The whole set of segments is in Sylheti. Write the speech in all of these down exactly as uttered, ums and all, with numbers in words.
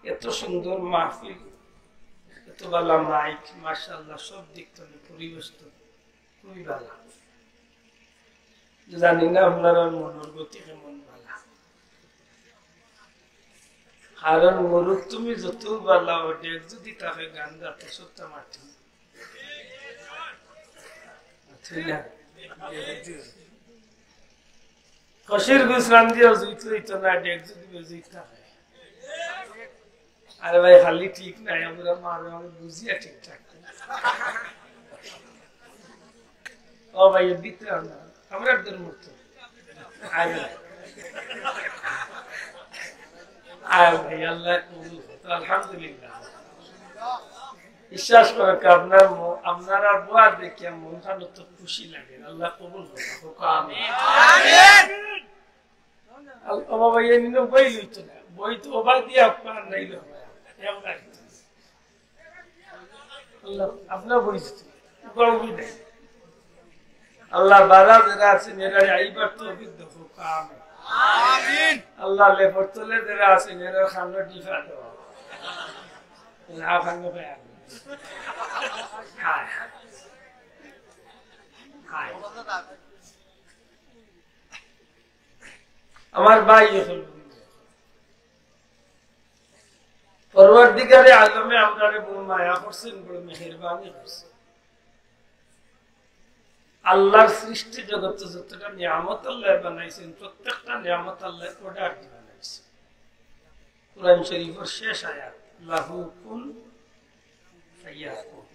এত সুন্দর মাহফিল, এত ভালা মাইক, মাশাআল্লাহ, সব দিক থেকে পরিবেশ তো খুবই ভালা। জানি না আপনারার মনর গতি কেমন ভালা, কারণ মুরুখ তুমি যত ভালা, ওটা যদি তাকে গান গাতে সত্তা মাটি ঠিক না? কষির গুস রান্দিও জুইত লইতো না, ডেক যদি বেজুইত থাকে। আরে ভাই, খালি ঠিক নাই, আমরা মারে আমি বুঝিয়া ঠিকঠাক। ও ভাই, এ ভিতরে আমরা, আমরা একদম মুক্ত। আয় ভাই। আয় ভাই, আল্লাহ কবুল করুক। আলহামদুলিল্লাহ। বিশ্বাস করো কি, আপনার ম-, আপনারা বওয়া দেখিয়া মন খান তো খুশি লাগে। আল্লাহ কবুল করুক। হোক আমিন। আল-, ও বাবা, এই নিন বই লইতো না। বই তো ওবা দিয়া আপনার নাই লো। এবার আল্লাহ, আপনার বই দিতে। ওবা উবি নাই। আল্লাহ বারা যারা আছেন, এরা আইবার তৌফিক দেও। আমিন। আমিন। আল্লাহ লেপর তলে যারা আছেন, এরা খানো ডিফা দেও। না খানো পায়। হায়, হায়। হায়। আমার ভাই অকল, পরওয়ারদিগারে আলমে আমরারে বড় মায়া করছেন, বড় মেহেরবানি করছেন। আল্লাহর সৃষ্টি জগতে যতটা নিয়ামত আল্লাহ বানাইছেন, প্রত্যেকটা নিয়ামত আল্লাহ অর্ডার দিয়ে বানাইছেন। কোরআন শরীফের শেষ আয়াত, "লাহু কুন ফায়াকুন।"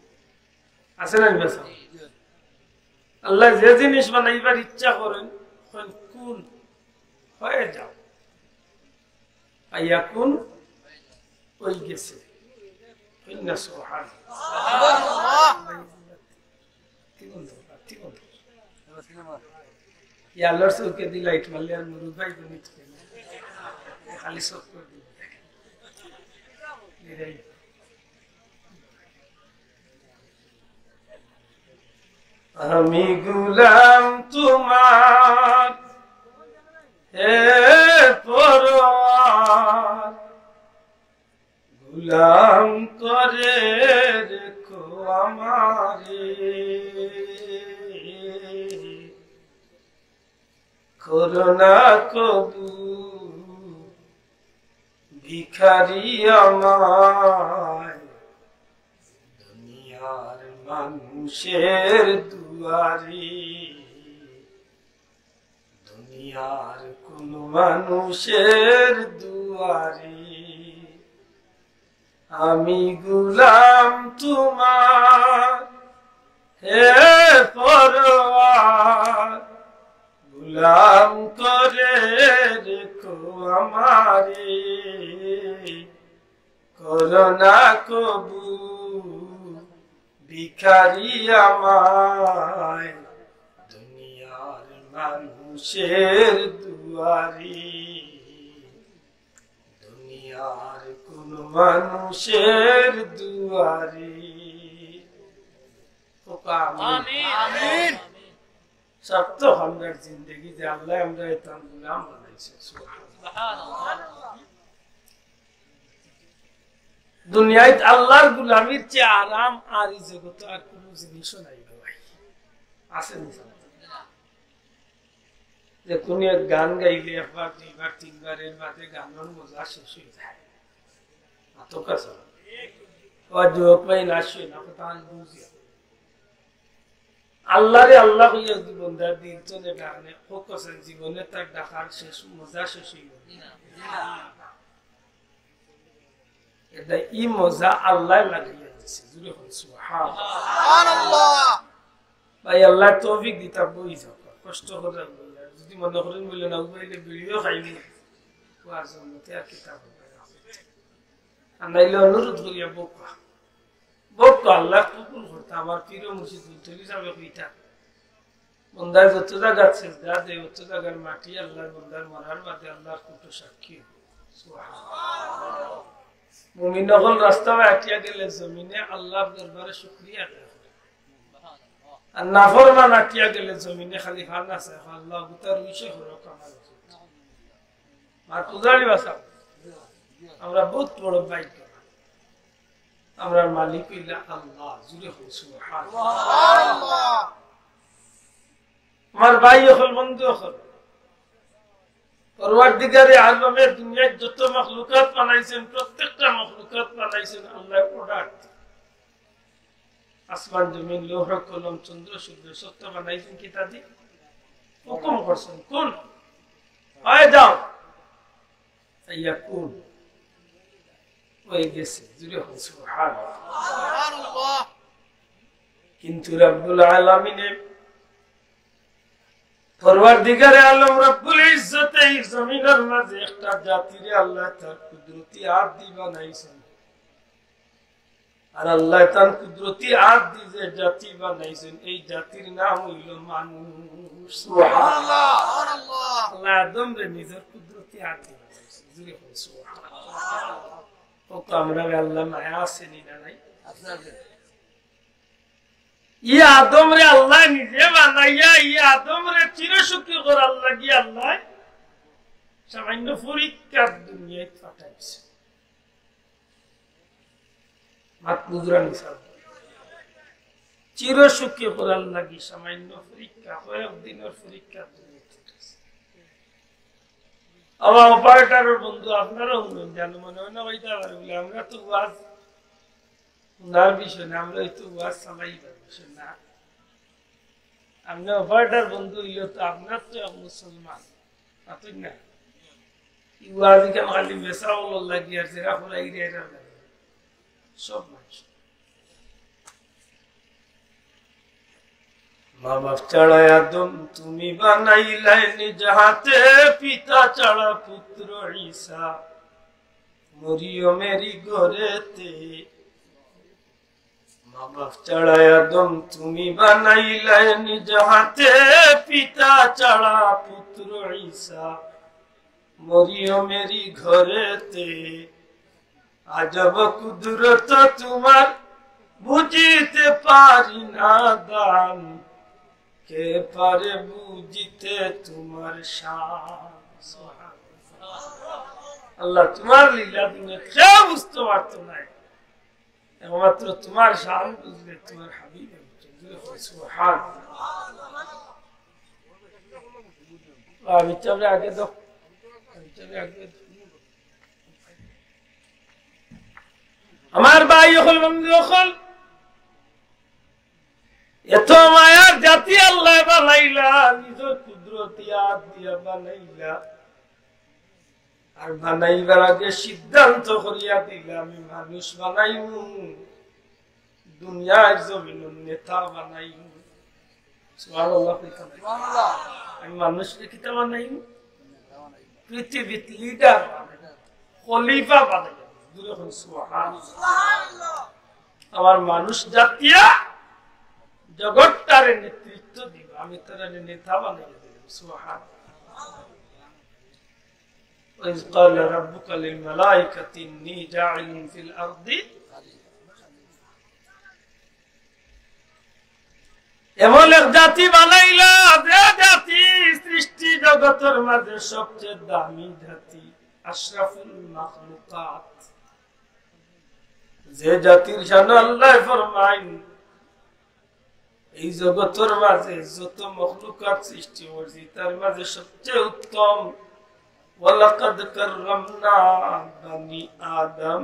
আছে না, নিবেশন? আল্লাহ যে জিনিস বানাইবার ইচ্ছা করেন, কইন, "কুন, হয়ে যাও।" ফায়াকুন, হয়ে গেছে। কইন না, সুবহানাল্লাহ। কি বন্ধু? কি বন্ধু? ইয়াল্লার চোখে দি লাইট মারলে আর মুরু ভাই বনি তো খালি চোখ করে দিল। এরাই। আমি গোলাম তোমার, হে পরওয়ার, গোলাম করে রেখো আমারে, করো না কবু ভিখারি আমায় দুনিয়ার মানুষের দুয়ারে, দুনিয়ার কোন মানুষের দুয়ারে। আমি গোলাম তোমার, হে পরওয়ার, গোলাম করে রেখো আমারে, করো না কবু ভিখারি আমায় দুনিয়ার মানুষের দুয়ারে, দুনিয়ার কোন মানুষের দুয়ারে। হোক আমিন। আমিন। সার্থক আমরার জিন্দেগি যে আল্লাহ আমরারে তান গোলাম বানাইছে। সুবহানাল্লাহ। দুনিয়াত আল্লাহর গোলামির চেয়ে আরাম আর এই জগতে আর কোনো জিনিসও নাই রে ভাই। আছে নি? যে কোনো এক গান গাইলে একবার, দুইবার, তিনবার, এর বাদে গানর মজা শেষ হয়ে যায়। আতক আছে। ও যুবক ভাই, না শুয়ে না, কথা আমি বুঝি। আল্লাহরে আল্লাহ কইয়া যদি বন্দার দিল চলে ডাকলে, হোক আছে জীবনে তার ডাকার শেষ, মজা শেষ হইল। এটা ই মজা আল্লাহ লাগাইয়া দিছে। জুরে কইন সুবহানাল্লাহ। সুবহানাল্লাহ। ভাই, আল্লাহ তৌফিক দিতা বই যাও, কষ্ট করে বই। আর যদি মনে করেন বলে না, উবাইলে বিড়িও খাইনি, ওয়াজ মতে আর কিতাব হবে না। আর নাইলে অনুরোধ করিয়া বউকা। বউকা আল্লাহ কবুল করতা, আমার পীর ও মুর্শিদ ফুলতলি সাহেব কইতা। বন্দায় যত জাগাত সেজদা দেয়, অত জাগার মাটি আল্লাহর বন্দার মরার বাদে আল্লাহর কুটো সাক্ষী। সুবহানাল্লাহ। মুমিন অকল রাস্তা বায় আটিয়া গেলে জমিনে আল্লাহর দরবারে শুকরিয়া আদায় করে। আর নাফরমান আটিয়া গেলে জমিনে খালি ফান আছে, "আল্লাহ, গুতা রুইছে হরক আমার।" মার পূজারি বাসা। আমরা বহুত বড় ভাগ্যবান। আমরার মালিক অইলা আল্লাহ। জুরে কও সুবহানাল্লাহ। আমার ভাই অকল, বন্ধু অকল, পরওয়ারদিগারে আলমে দুনিয়ার যত মখলুকাত বানাইছইন, প্রত্যেকটা মখলুকাত বানাইছইন আল্লাহর অর্ডার। আসমান, জমিন, লৌহ, কলম, চন্দ্র, সূর্য, সত্য বানাইছইন কিতা দি? হুকুম করছইন, কুন, অই যাও, ফায়াকুন, অই গেছে। জুরে কও সুবহানাল্লাহ। কিন্তু রব্বুল আলামিনে, পরওয়ারদিগারে আলম রব্বুল ইজ্জতে এই জমিনর মাঝে একটা জাতিরে আল্লাহ তার কুদরতি আত দি বানাইছইন। আর আল্লাহ তান কুদরতি আত দি যে জাতি বানাইছইন, এই জাতির নাম অইলো মানুষ। সুবহানাল্লাহ। আল্লাহ আদমরে নিজর কুদরতি আত দি বানাইছইন। জুরে কও সুবহানাল্লাহ। ও তো আমরারে আল্লাহ মায়া আছে নি না নাই? ই আদমরে আল্লাহ নিজে বানাইয়া, ই আদমরে চিরসুখী করার লাগি আল্লাহ সামান্য পরীক্ষার দুনিয়াত পাঠাইছে। মাত বুঝরা নি সাব? চিরসুখী করার লাগি সামান্য পরীক্ষা, কয়েক দিনর পরীক্ষা দুনিয়াত পাঠাইছে। আমার অপারেটরর বন্ধু, আপনারাও হুনইন, জানো মনে হয় না, কইতা পারে বলে, আমরা তো ওয়াজ হুনার বিষয় না, আমরা তো ওয়াজ চালাইবার বিষয় না। আপনে অপারেটর বন্ধু অইলে তো আপনার তো এক মুসলমান, তা তো না? ই ওয়াজ ইখান খালি মেসাবলর লাগি আর যেরা করাইরা এরার লাগি। সব মানুষ। মা বাপ ছাড়া আদম তুমি বানাইলায় নিজ হাতে, পিতা ছাড়া পুত্র ঈসা মরিয়মেরই ঘরেতে। মা বাপ ছাড়া আদম তুমি বানাইলায় নিজ হাতে, পিতা ছাড়া পুত্র ঈসা মরিয়মেরই ঘরেতে। আজব কুদরত তোমার বুঝিতে পারি না দান, কে পারে বুঝিতে তোমার শান। আল্লাহ, তোমার লীলা দুনিয়াত কেউ বুঝতে পারতো নায়, একমাত্র তোমার শান বুঝলে তোমার হাবিব বুঝে। সুবহান। আমি তো আগে দাও, আমি তো আগে দাও। আমার ভাই অকল, বন্ধু অকল, এত মায়ার জাতি আল্লাহ বানাইলা, নিজর কুদরতি আত দিয়া বানাইলা। আর বানাইবার আগে সিদ্ধান্ত করিয়া দিলা, আমি মানুষ বানাইমু, দুনিয়ার জমিনর নেতা বানাইমু। সুবহানাল্লাহ কইতাম। আমি মানুষরে কিতা বানাইমু? পৃথিবীত লিডার বানাইমু, খলিফা বানাইমু। জুরে কইন সুবহানাল্লাহ। আমার মানুষ জাতিয়া জগৎটারে নেতৃত্ব দিবা, আমি তারারে নেতা বানাইয়া দিমু। সুবহানাল্লাহ। وإذ قال ربك للملائكة إني جاعل في الأرض এমন এক জাতি বানাইলা, যে জাতি সৃষ্টি জগতর মাঝে সবচেয়ে দামি জাতি, আশরাফুল মাখলুকাত। যে জাতির শান আল্লাহ ফরমাইন, এই জগতর মাঝে যত মখলুকাত সৃষ্টি করছি, তার মাঝে সবচেয়ে উত্তম, ওয়ালাকাদ কাররামনা বানি আদম।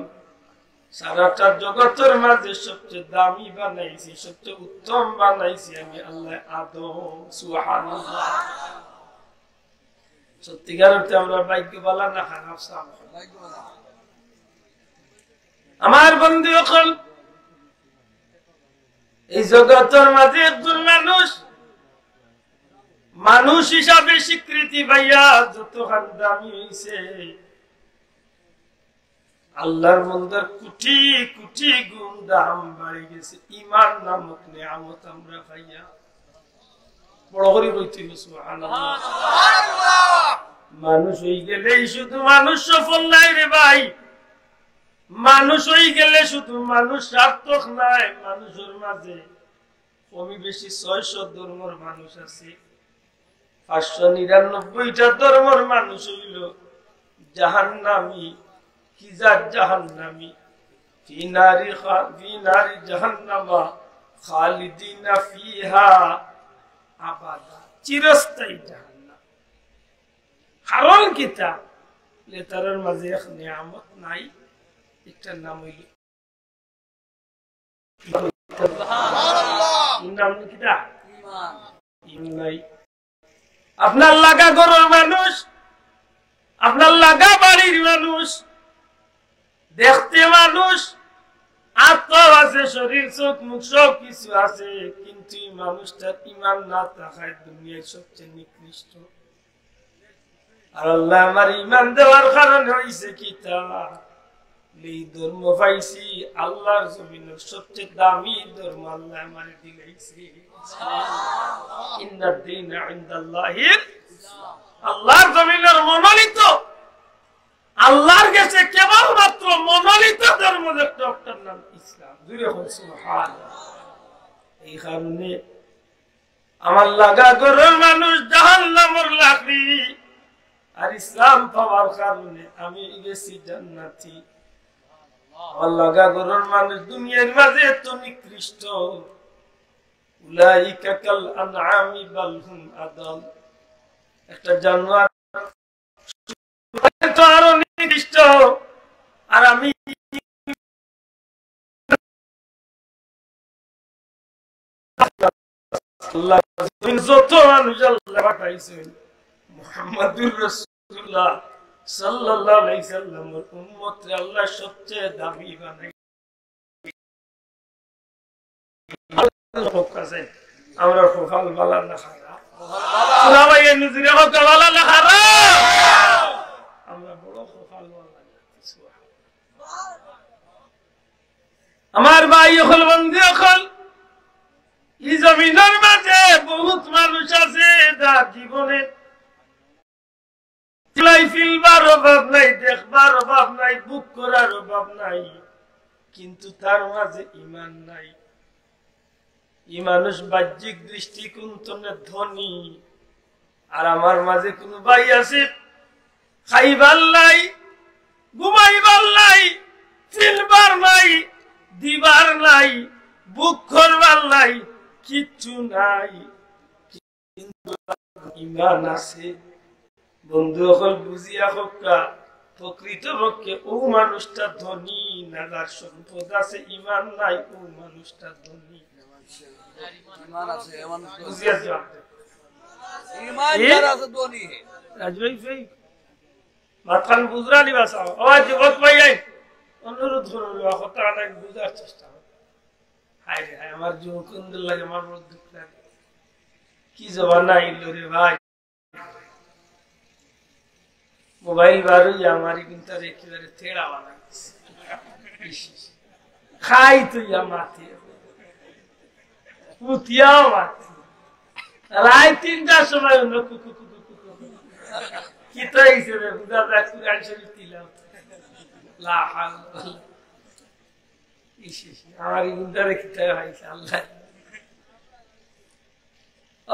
সারাটা জগতর মাঝে সবচেয়ে দামি বানাইছি, সবচেয়ে উত্তম বানাইছি আমি আল্লাহ আদম। সুবহানাল্লাহ। সত্যিকার অর্থে আমরা ভাগ্য বালা না খারাপ সাব? আমার বন্ধু অকল, এই জগতর মাঝে একজন মানুষ মানুষ হিসাবে স্বীকৃতি পাইয়া যতখান দামি হইছে, আল্লাহর বন্দার কোটি কোটি গুণ দাম বাড়ি গেছে। ইমান নামক নিয়ামত আমরা পাইয়া বড় করি কইতে হইবে, সুবহানাল্লাহ। মানুষ হই গেলেই শুধু মানুষ সফল নায় রে ভাই। মানুষ হই গেলে শুধু মানুষ সার্থক নায়। মানুষের মাঝে কমি বেশি ছয়শো ধর্মর মানুষ আছে, পাঁচশো নিরানব্বইটা ধর্মর মানুষ হইল জাহান্নামী, কিজা জাহান্নামি, ফি নারি খা-, ফি নারি জাহান্নামা খালিদিনা ফিহা আবাদা, চিরস্থায়ী জাহান্নাম। কারণ কিতা? লে তারার মাঝে এক নিয়ামত নাই, একটার নাম অইল ইমান। নাম কিতা? ইমান নাই। আপনার লাগা ঘরর মানুষ, আপনার লাগা বাড়ির মানুষ, দেখতে মানুষ, আত্মা আছে, শরীর, চোখ, মুখ সব কিছু আছে, কিন্তু এই মানুষটার ইমান না থাকায় দুনিয়ার সবচেয়ে নিকৃষ্ট। আর আল্লায় আমারে ইমান দেওয়ার কারণ অইছে কিতা? এই ধর্ম পাইছি, আল্লাহর জমিনর সবচেয়ে দামি ধর্ম আল্লায় আমারে দিলাইছে। ইন্নাদ দীনা ইনদাল্লাহিল, আল্লাহর জমিনর মনোনীত, আল্লাহর গেছে কেবলমাত্র মনোনীত ধর্ম একটা, একটার নাম ইসলাম। জোরে কও সুবহানাল্লাহ। এই কারণে আমার লাগা ঘরর মানুষ জাহান্নামর লাকড়ি, আর ইসলাম পাওয়ার কারণে আমি গেছি জান্নাতি। আমার লাগা ঘরর মানুষ দুনিয়ার মাঝে এত নিকৃষ্ট, উলাইকা কাল আনআমি বাল হুম আদাল। একটা জানোয়ার তো আরো নিকৃষ্ট, আর আমি আল্লাহ, যত মানুষ আল্লাহ পাঠাইছেন, মুহাম্মাদুর রাসূলুল্লাহ সাল্লাল্লাহু আলাইহি সাল্লামর উম্মতরে আল্লাহ সবচেয়ে দামি বানাই। আমরা কপাল বালা না খারাপ? সুরা ভাই, এই নজিরে কপাল বালা না খারাপ? আমরা বড় কপাল বালা। আমার ভাই অকল, বন্ধু অকল, এই জমিনর মাঝে বহুত মানুষ আছে, যারা জীবনে চিলাই ফিলবার অভাব নাই, দেখবার অভাব নাই, ভোগ করার অভাব নাই, কিন্তু তার মাঝে ইমান নাই। এই মানুষ বাহ্যিক দৃষ্টিকোণ তনে ধনী, আর আমার মাঝে কোনো ভাই আছে, খাইবার নাই, ঘুমাইবার নাই, ফিলবার নাই, দিবার নাই, ভোগ করবার নাই, কিচ্ছু নাই, কিন্তু ইমান আছে। বন্ধু অকল, বুঝিয়া কউক্কা, প্রকৃতপক্ষে ও মানুষটা ধনী না, যার সম্পদ আছে, ইমান নাই, ও মানুষটা ধনী। ইমান আছে, এ মানুষ ধনী। বুঝিয়া জবাব দেও। ইমান এ? যার আছে ধনী। রাজু ভাই, ভাই, মাতখান বুঝরা নি বাসা। ও যুবক ভাই, এই অনুরোধ করবো, কথা অনেক বুঝার চেষ্টা করো। হায় রে হায়, আমার যুবক বন্ধুর লাগে আমার বড় দুঃখ লাগে। কি জমানা আইলো রে ভাই। মোবাইল বার অইয়া আমারে কিন্তু আর একেবারে তেড়া বানাই দিছে। ইস, ইস। খাই তো ইয়া মাতে, পুতিয়াও মাতে। রাইত তিনটার সময় অন্য কুকু, কুকু, কুকু, কুকু। কিতা অইছে রে? বুঝা যায় কুরআন শরীফ তিলাওয়াত। লা হাওলা ওয়ালা। ইস, ইস, আমার এই গুন্ডারে কিতা অইছে আল্লাহ।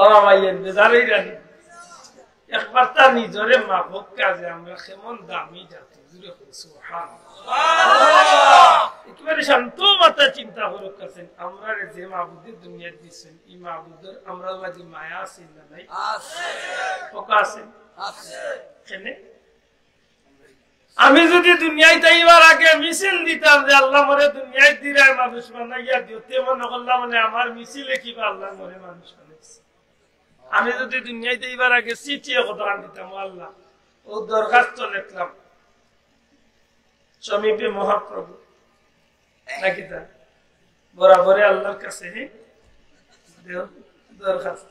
ও আমার এই বেজার অইরা নি। একবার তার নিজরে মাপক কাজে আমরা কেমন দামি জাতি, জুরে কই সুবহানাল্লাহ। একেবারে শান্ত মাথায় চিন্তা করউক্কা চাইন, আমরারে যে মাবুদে দুনিয়াত দিছইন, এই মাবুদর আমরার লাগি মায়া আছে না নাই? আছে। কউক্কা আছে? আছে। কেনে? আমি যদি দুনিয়াত আইবার আগে মিছিল দিতাম যে, "আল্লাহ মোরে দুনিয়াত দিরায় মানুষ বানাইয়া দিও", তে মনে করলাম মানে আমার মিছিলে কিবা আল্লাহ মোরে মানুষ বানাইছে। আমি যদি দুনিয়াত আইবার আগে চিঠি কতখান দিতাম, "ও আল্লাহ, ও দরখাস্ত লেখলাম সমীপে মহাপ্রভু", নাকি তা? বরাবরে আল্লাহর কাছে, হে, দেও দরখাস্ত,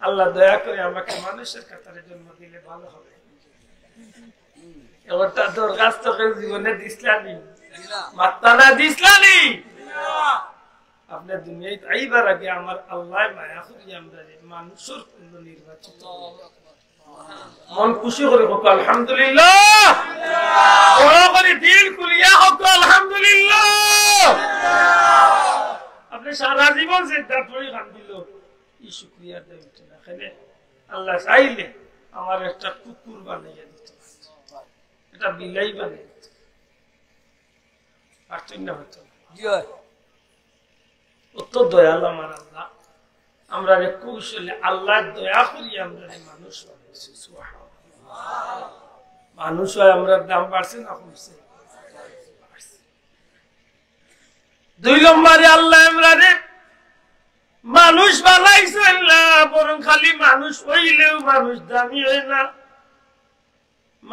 "আল্লাহ দয়া করে আমাকে মানুষের কাতারে জন্ম দিলে ভালো হবে।" এবার তার দরখাস্ত কেউ জীবনে দিছলা নি? মাত্তা না দিছলা নি? আপনে দুনিয়াত আইবার আগে আমার আল্লাহ মায়া করি আমরারে মানুষর জন্য নির্বাচিত করি। মন খুশি করি কউক্কা আলহামদুলিল্লাহ। বড় করি দিল খুলিয়া কউক্কা আলহামদুলিল্লাহ। আপনে সারা জীবন যে দাঁতড়ি কান্দিল, ই শুকরিয়ার দাবি উঠে না। কেনে? আল্লাহ চাইলে আমার একটা কুকুর বানাইয়া দিত পারত। একটা বিলাই বানাইতো। পারতই না, হয়তো না। জি অয়। অত দয়াল আমার আল্লাহ। আমরারে কৌশলে আল্লাহর দয়া করি আমরারে মানুষ বানাইছে। সুবহানাল্লাহ। মানুষ অয়, আমরার দাম বাড়ছে না কমছে? বাড়ছে। দুই নম্বরে আল্লাহ আমরারে মানুষ বানাইছইন না, বরং খালি মানুষ অইলেও মানুষ দামি অয় না।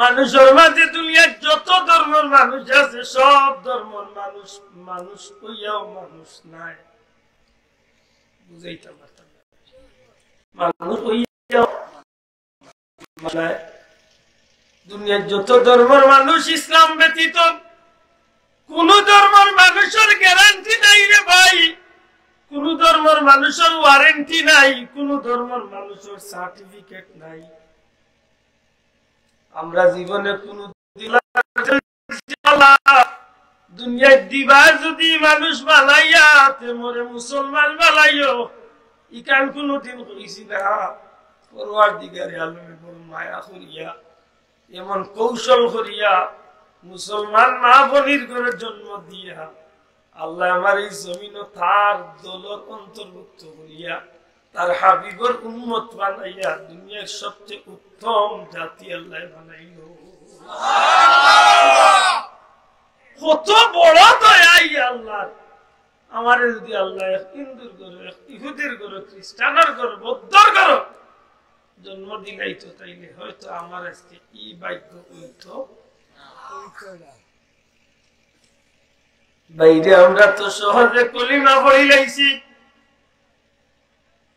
মানুষর মাঝে দুনিয়ার যত ধর্মর মানুষ আছে, সব ধর্মর মানুষ, মানুষ অইয়াও মানুষ নায়। বুঝাইতাম পারতাম না। মানুষ অইয়াও মানে, দুনিয়ার যত ধর্মর মানুষ ইসলাম ব্যতীত, কোন ধর্মর মানুষর গ্যারান্টি নাই রে ভাই, কোন ধর্মর মানুষর ওয়ারেন্টি নাই, কোন ধর্মর মানুষর সার্টিফিকেট নাই। আমরা জীবনে কোন দিন দুনিয়ার দিবা যদি মানুষ বানাইয়া, তে মোরে মুসলমান বানাইও, ইখান কোনদিন কইছি না। পরওয়ারদিগারে আলমে বড় মায়া করিয়া, এমন কৌশল করিয়া, মুসলমান মা বনির ঘরে জন্ম দিয়া, আল্লাহ আমার এই জমিনও তার দলর অন্তর্ভুক্ত করিয়া, তার হাবিবর উম্মত বানাইয়া দুনিয়ার সবচেয়ে উত্তম জাতি আল্লাহ বানাইল। কত বড় দয়া ই আল্লাহর। আমারে যদি আল্লাহ এক হিন্দুর ঘরো, এক ইহুদির ঘরো, খ্রিস্টানর ঘরো, বৌদ্ধর ঘরো জন্ম দিলাইতো, তাইলে হয়তো আমার আজকে ই ভাগ্য অইতো। বাইরে আমরা তো সহজে কলিমা পড়িলাইছি,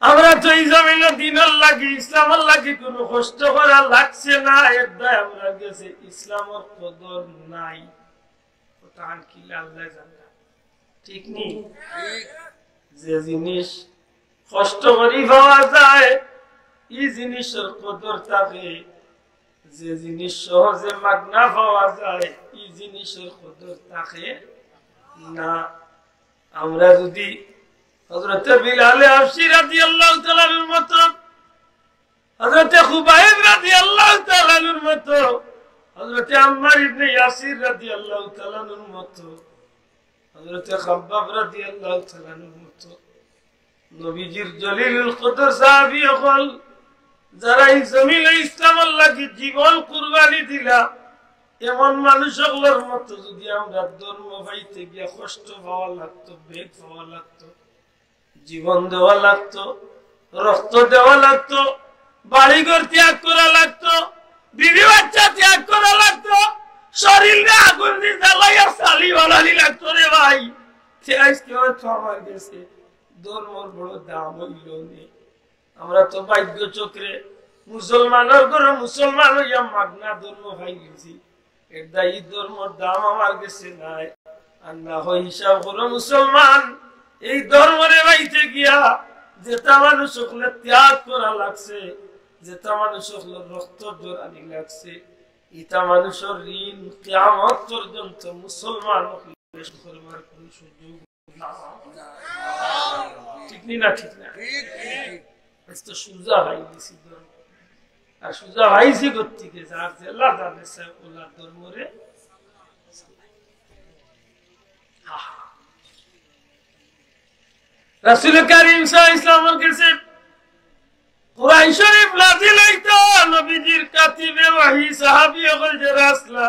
আমরা তো এই জমিনো দ্বীনর লাগি, ইসলামর লাগি কোনো কষ্ট করা লাগছে না। এর দায় আমরার গেছে ইসলামর কদর নাই। কথা আন কিলা আল্লাহ জানে। ঠিক নি? যে জিনিস কষ্ট করি পাওয়া যায়, ই জিনিসর কদর থাকে। যে জিনিস সহজে মাগনা পাওয়া যায়, ই জিনিসর কদর থাকে না। আমরা যদি হযরতে বিলালে হাবশী রাদিয়াল্লাহু তাআলা আনহুর মতো, হযরতে খুবাইব রাদিয়াল্লাহু তাআলা আনহুর মতো, হযরতে আম্মার ইবনে ইয়াসির রাদিয়াল্লাহু তাআলা আনহুর মতো, হযরতে খাব্বাব রাদিয়াল্লাহু তাআলা আনহুর মতো, নবীজির জলিলুল কদর সাহাবী অকল, যারা এই জমিনে ইসলামর লাগি জীবন কুরবানি দিলা, এমন মানুষ অকলর মতো যদি আমরা ধর্ম পাইতে গিয়া কষ্ট পাওয়া লাগতো, বেগ পাওয়া লাগতো, জীবন দেওয়া লাগতো, রক্ত দেওয়া লাগতো, বাড়িঘর ত্যাগ করা লাগতো, বিবি বাচ্চা ত্যাগ করা লাগতো, শরীরে আগুন দি জ্বালাইয়া ছালি বানানি লাগতো রে ভাই। তে আজকে হয়তো আমার গেছে ধর্মর বড় দাম অইলো নে। আমরা তো ভাগ্য চক্রে মুসলমানর ঘরো মুসলমান অইয়া মাগনা ধর্ম পাইলিছি। এর দায় ই ধর্মর দাম আমার গেছে নাই। আর না হয় হিসাব করো মুসলমান, এই ধর্মরে পাইতে গিয়া যেতা মানুষ অকলর ত্যাগ করা লাগছে, যেতা মানুষ অকলর রক্ত ঝরানি লাগছে, ইতা মানুষর ঋণ কিয়ামত পর্যন্ত মুসলমান অকলে শোধ করবার কোনো সুযোগ না। ঠিক নি না? ঠিক না? আজ তো সুজা হাই দিছি ধর্ম। আর সুজা হাইছি গতিকে যার জেলা জানে সে ওলা ধর্মরে। রাসূল করিম সাল্লাল্লাহু আলাইহি ওয়াসাল্লামর গেছে কোরআন শরীফ নাজিল অইতো, নবীজির কাতিবে ওহী সাহাবী অকল যেরা আছলা,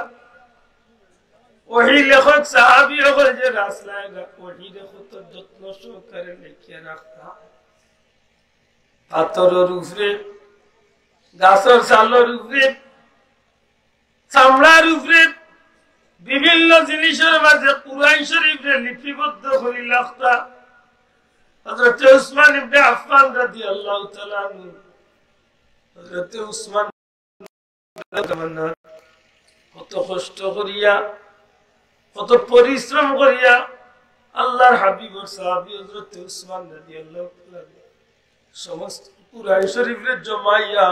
ওহী লেখক সাহাবী অকল যেরা আছলা, এরা ওহীরে কত যত্ন সহকারে লেখিয়া রাখতা। পাথরর উপরে, গাছর ছালর উপরে, চামড়ার উপরে, বিভিন্ন জিনিসর মাঝে কোরআন শরীফরে লিপিবদ্ধ করি রাখতা। হযরতে উসমান ইবনে আফফান রাদিয়াল্লাহু তাআলা আনহু, হযরতে উসমান কত কষ্ট করিয়া, কত পরিশ্রম করিয়া আল্লাহর হাবিবর সাহাবী হযরতে উসমান রাদিয়াল্লাহু তাআলা আনহু সমস্ত কোরআন শরীফরে জমাইয়া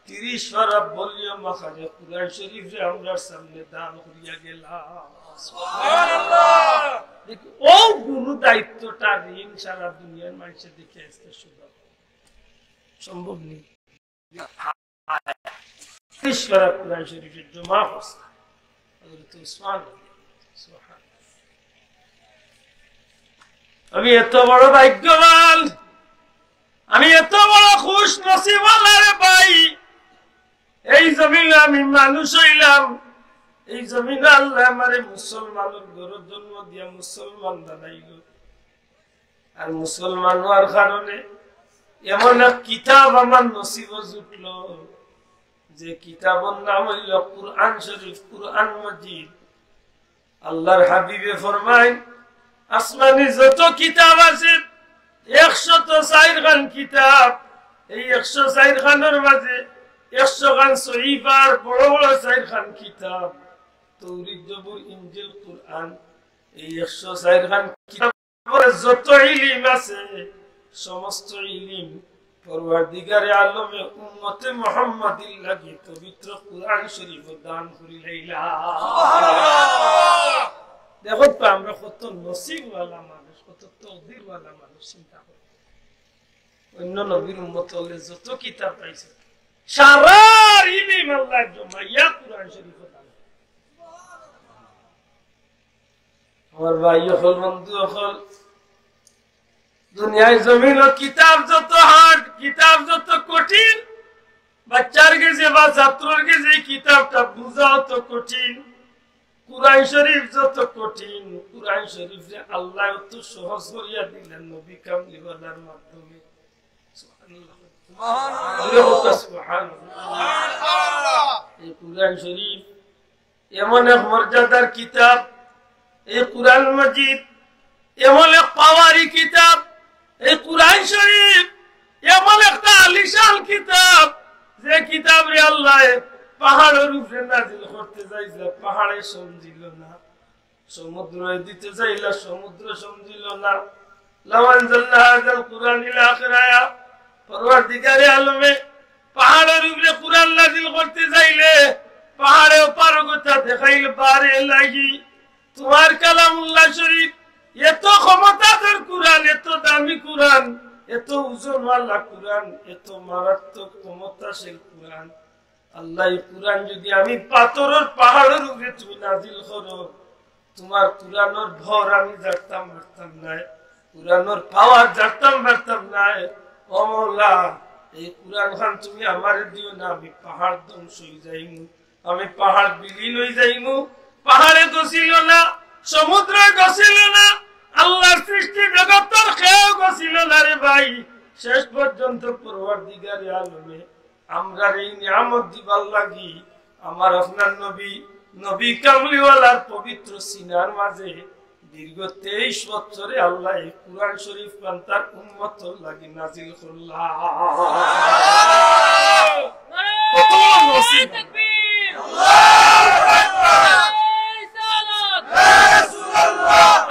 তিরিশ পারা ভলিউম আকারে কোরআন শরীফরে আমরার সামনে দান করিয়া গেলা। সুবহানাল্লাহ। দেখো, অউ গুরু দায়িত্বটা ঋণ সারা দুনিয়ার মানুষের দেখে আসতে সুযোগ সম্ভব নেই। তিরিশ পারা কোরআন শরীফরে জমা করছে। হযরত উসমান, সুবহানাল্লাহ। আমি এত বড় ভাগ্যবান, আমি এত বড় খুশ নসিব আল্লাহ রে ভাই। এই জমিনে আমি মানুষ অইলাম, এই জমিনে আল্লাহ আমারে মুসলমানর ঘরো জন্ম দিয়া মুসলমান বানাইল। আর মুসলমান হওয়ার কারণে এমন এক কিতাব আমার নসিবো জুটলো, যে কিতাবর নাম অইল কুরআন শরীফ, কুরআন মজিদ। আল্লাহর হাবিবে ফরমাইন, আসমানি যত কিতাব আছে, একশত চাইর খান কিতাব, এই একশো চাইর খানর মাঝে একশো খান সহিফার বড় বড় চাইর খান কিতাব, তৌরিত, জবুর, ইনজিল, কুরআন, এই একশো চাইর খান কিতাব যত ইলিম আছে, সমস্ত ইলিম পরওয়ারদিগারে আলমে উম্মতে মুহাম্মাদির লাগি পবিত্র কুরআন শরীফ দান করি লাইলা। দেখো তো, আমরা কত নসিবওয়ালা মানুষ, কত তকদিরওয়ালা মানুষ। চিন্তা করি, অন্য নবীর উম্মত অকলে যত কিতাব পাইছে, সারার ইলিম আল্লাহ জমাইয়া কুরআন শরীফ দান। আমার ভাই অকল, বন্ধু অকল, দুনিয়ার জমিনো কিতাব যত হার্ড, কিতাব যত কঠিন, বাচ্চার গেছে বা ছাত্রর গেছে এই কিতাবটা বুঝা অত কঠিন, কুরআন শরীফ যত কঠিন, কুরআন শরীফরে আল্লাহ অত সহজ করিয়া দিলেন নবী কামলিওয়ালার মাধ্যমে। সুবহানাল্লাহ। জোরে হোক সুবহানাল্লাহ। এই কুরআন শরীফ এমন এক মর্যাদার কিতাব, এই কুরআন মজিদ এমন এক পাওয়ারি কিতাব, এই কুরআন শরীফ এমন একটা আলিশান কিতাব, যে কিতাবরে আল্লাহ পাহাড়র উপরে নাজিল করতে চাইলা, পাহাড়ে সমঝিল না, সমুদ্ররে দিতে চাইলা, সমুদ্র সমঝিল না। লাউ আনজালনা হাযাল কুরআনা আলা আখরায়া, পরওয়ারদিগারে আলমে পাহাড়র উপরে কুরআন নাজিল করতে চাইলে পাহাড়ে পারগতা দেখাইল বারে লাগি। তোমার কালামুল্লাহ শরীফ এত ক্ষমতাধর কুরআন, এত দামি কুরআন, এত ওজনওয়ালা কুরআন, এত মারাত্মক ক্ষমতাশীল কুরআন। আল্লাহ, এই কুরআন যদি আমি পাথরর পাহাড়র উপরে তুমি নাজিল করো, তোমার কুরআনর ভর আমি জারতাম পারতাম নায়, কুরআনর পাওয়ার জারতাম পারতাম নায়। ও মওলা, এই কুরআন খান তুমি আমারে দিও না, আমি পাহাড় ধ্বংস অই যাইমু, আমি পাহাড় বিলীন অই যাইমু। পাহাড়ে গছিল না, সমুদ্রে গছিল না, আল্লাহর সৃষ্টি জগতর কেউ গছিল না রে ভাই। শেষ পর্যন্ত পরওয়ারদিগারে আলমে আমরারে এই নিয়ামত দিবার লাগি আমার আপনার নবী, নবী কামলিওয়ালার পবিত্র সিনার মাঝে দীর্ঘ তেইশ বছরে আল্লাহ এই কুরআন শরীফ খান তার উম্মতর লাগি নাজিল করলা। কত বড় নসিব। নারায়ে তাকবীর।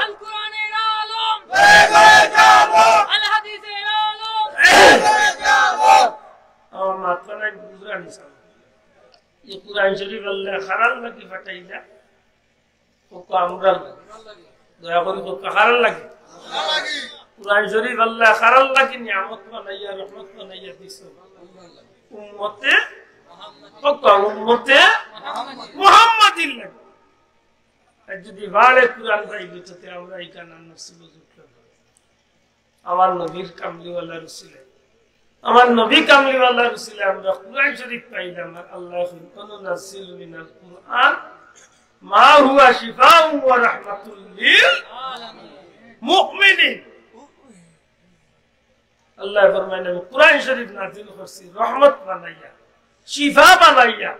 আল কোরআনের আলম। আল হাদিসের আলম। আমার মাথা নাই বুঝরা নিছাম। এই কুরআন শরীফ আল্লাহ কারার লাগি পাঠাইলা? কউক্কা আমরার লাগি। দয়া করি কউক্কা কারার লাগি? কুরআন শরীফ আল্লাহ কারার লাগি নিয়ামত বানাইয়া, রহমত বানাইয়া দিছো? উম্মতে, কউক্কা উম্মতে মুহাম্মাদির লাগি। আর যদি বারে কুরআন পাই দিত, তে আমরা ইখান আর নসিব জুটলো না। আমার নবীর কামলিওয়ালার উসিলায়, আমার নবী কামলিওয়ালার উসিলায় আমরা কুরআন শরীফ পাইলাম। আর আল্লাহ কইন, "ওয়া নুনাজ্জিলু মিনাল কুরআন মা হুয়া শিফাউন ওয়া রাহমাতুল লিল মুমিনিন।" আল্লাহ ফরমাইন, "আমি কুরআন শরীফ নাজিল করছি রহমত বানাইয়া, শিফা বানাইয়া,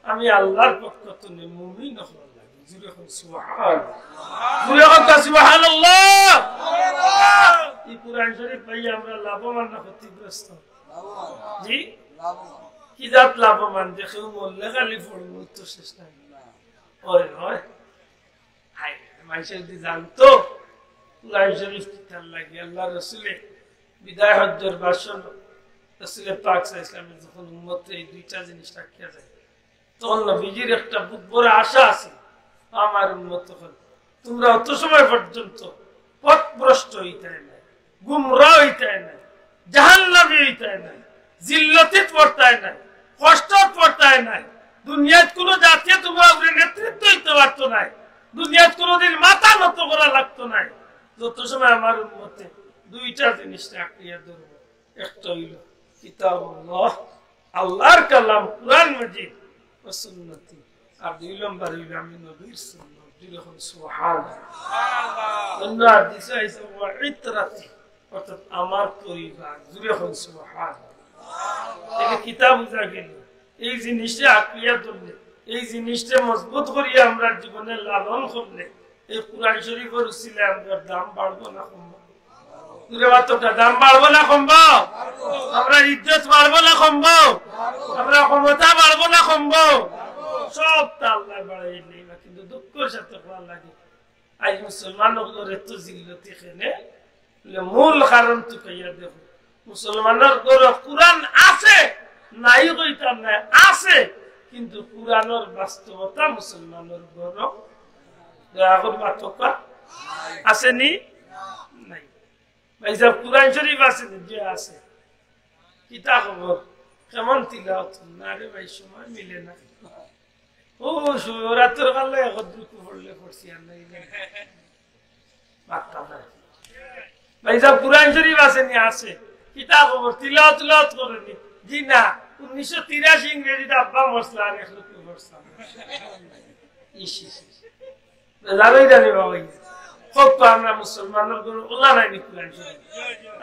আমি আল্লাহর পক্ষ থেকে মুমিন অকলর লাগি।" জুরে কউক্কা সুবহানাল্লাহ। জুরে কউক্কা সুবহানাল্লাহ। এই কুরআন শরীফ পাইয়া আমরা লাভবান না ক্ষতিগ্রস্ত? জি? কি জাত লাভবান? যে কেউ মরলে খালি পড়বো, তো শেষ নাই। ওই, ওই। হায়, মানুষে যদি জানতো, কুরআন শরীফ কিতার লাগি, আল্লাহ রসুলে বিদায় হজ্জর ভাষণ, রসুলে পাক সাল্লাল্লাহু আলাইহি ওয়াসাল্লামে যখন উম্মতে এই দুইটা জিনিস রাখিয়া যায়, তখন নবীজির একটা বুক ভরা আশা আছে, আমার উম্মত অকল, তোমরা অত সময় পর্যন্ত পথভ্রষ্ট হইতায় না, গুমরা হইতায় না, জাহান্নামী হইতায় না, জিল্লতিত পড়তায় না, কষ্টত পড়তায় না, দুনিয়াত কোনো জাতিয়ে তোমরা উপরে নেতৃত্ব দিতে পারতো নাই, দুনিয়াত কোনোদিন মাথা নত করা লাগতো নাই। যত সময় আমার উম্মতে দুইটা জিনিস আঁকড়িয়া ধরবো, একটা হইল কিতাবুল্লাহ, আল্লাহর কালাম কুরআন মাজিদ, ওয়া সুন্নতি, আর দুই নম্বর হইল আমি নবীর সুন্নত। জোরে কইন সুবহানাল্লাহ। অন্য হাদিসে আইছে ওয়া ইতরাতি, অর্থাৎ আমার পরিবার। জোরে কইন সুবহানাল্লাহ। তাইলে কিতা বুঝা গেল? এই জিনিসটা আঁকড়িয়া ধরলে, এই জিনিসটা মজবুত করিয়া আমরা জীবনে লালন করলে, এই কুরআন শরীফর উসিলায় আমরার দাম বাড়বো না কমবো? জোরে মাতো, দাম বাড়বো না কমবো? আমরার ইজ্জত বাড়বো না কমবো? আমরার ক্ষমতা বাড়বো না কমবো? সবতা আল্লায় বাড়াইয়া নিবা, কিন্তু দুঃখর সাথে কওয়া লাগে, আইজ মুসলমান অকলর এত জিল্লতি কেনে? বলে, মূল কারণ তুকাইয়া দেখো, মুসলমানর ঘরো কুরআন আছে, নাই কইতাম নায়, আছে, কিন্তু কুরআনর বাস্তবতা মুসলমানর ঘরো, দয়া করি মাতউক্কা, আছে নি? নাই। ভাইসাব, কুরআন শরীফ আছে নি? জি আছে। কিতা খবর? কেমন তিলাওয়াত? না রে ভাই, সময় মিলে না। ও, শিবরাত্রির কালে একত্রিত পড়লে পড়ছি, আর নাই, নাই। মাততা নাই। ভাইসাব, কুরআন শরীফ আছে নি? আছে। কিতা খবর? তিলাওয়াত, তিলাওয়াত করে নি? জি না, উনিশশো তিরাশি ইংরেজিত আব্বা মরছলা, আর এক লোকে পড়ছলাম। ইস, ইস, ইস। জানোই জানি বাবা, এই যে, কত আমরা মুসলমানর ঘরো ওলা নাই নি কুরআন শরীফ।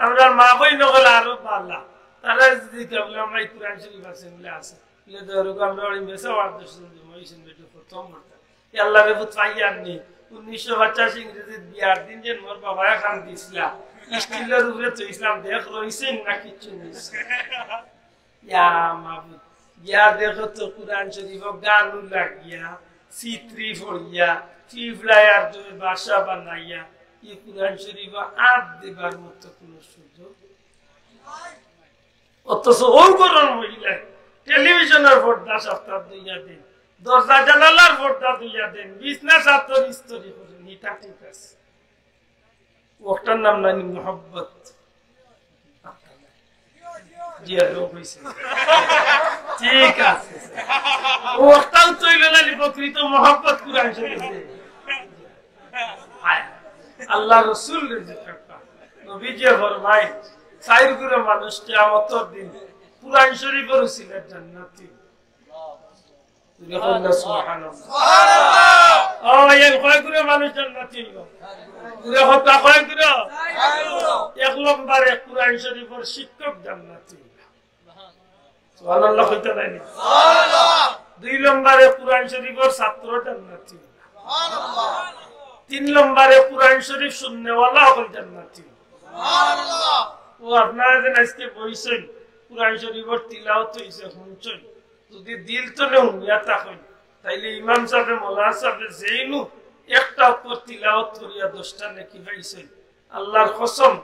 আমরার মা বইন অকল আরো বালা। তারা যদি কয় বলে, "আমরা এই কুরআন শরীফ আছে?" বলে, "আছে।" বলে, "ধরো, আমরা ওই মেসা ওয়ার্ড দর্শন দিব, ওই সিন বেটি প্রথম পড়তাম।" এ আল্লাহ রে, পুত পাইয়ার নি। উনিশশো পঁচাশি ইংরেজিত বিয়ার দিন যে মোর বাবায় কান্দিছলা, স্টিলর উপরে থইছলাম, দেখ রইছে না কিচ্ছু নেই। ইয়া মাবুদ, গিয়া দেখো তো কুরআন শরীফো গানও লাগিয়া, ছিত্রি পড়িয়া, টিউবলাইট আর তুমি বাসা বানাইয়া, ই কুরআন শরীফো আত দিবার মতো কোনো সুযোগ। অথচ অউ ঘরর মহিলায় টেলিভিশনর পর্দা সপ্তাহ দুইয়া দেইন, দরজা জানালার পর্দা দুইয়া দেইন, বিছনা চাদর ইস্ত্রি করইন, ইটা ঠিক আছে। অটার নাম নানি মহব্বত? জি, আর ও কইছে। ঠিক আছে। অটাও তো অইল নানি প্রকৃত মহব্বত কুরআন শরীফ। হায়, আল্লাহ রসুল রে যে কথা। নবীজি ফরমায়, চাইর গুরু মানুষ কিয়ামতর দিন কুরআন শরীফর উসিলায় জান্নাতি। জোরে কইন না সুবহানাল্লাহ। ও ভাই, কয় গুরু মানুষ জান্নাতি অইব? জোরে কথা কয় গুরু? এক নম্বরে কুরআন শরীফর শিক্ষক জান্নাতি। সুবহানাল্লাহ কইতা নায় নি? দুই নম্বরে কুরআন শরীফর ছাত্র জান্নাতি। তিন নম্বরে কুরআন শরীফ শুননেওয়ালা অকল জান্নাতি। ও আপনারা যে আইজকে বইছইন, কুরআন শরীফর তিলাওয়াত অইছে, হুনছইন, যদি দিল তনে হুনিয়া থাকইন, তাইলে ইমাম সাবে, মৌলানা সাবে যেইনু একটা অক্ষর তিলাওয়াত করিয়া দশটা নেকি পাইছইন। আল্লাহর কসম,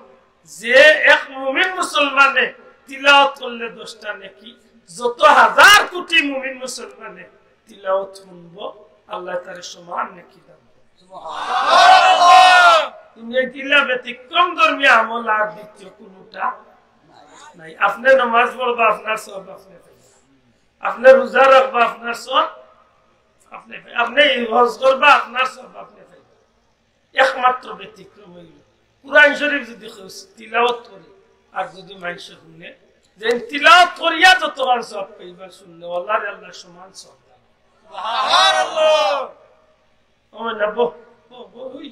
যে এক মুমিন মুসলমানে তিলাওয়াত করলে দশটা নেকি, যত হাজার কোটি মুমিন মুসলমানে তিলাওয়াত হুনবো, আল্লায় তারে সমান নেকি দান করইন। দুনিয়াত ইলা ব্যতিক্রম ধর্মী আমল আর দ্বিতীয় কোনোটা নাই। আপনে নামাজ পড়বা, আপনার সওয়াব আপনে পাইবা। আপনে রোজা রাখবা, আপনার সওয়াব আপনে পাইবা। আপনে হজ করবা, আপনার সওয়াব আপনে পাইবা। একমাত্র ব্যতিক্রম অইল, কুরআন শরীফ যদি কেউ তিলাওয়াত করে আর যদি মানষে হুনে, যে তিলাওয়াত করিয়া যতখান সওয়াব পাইবা, শুননেওয়ালারে আল্লায় সমান সওয়াব দেইন। সুবহানাল্লাহ। ও না, বহ, বহ, বহ, ওই।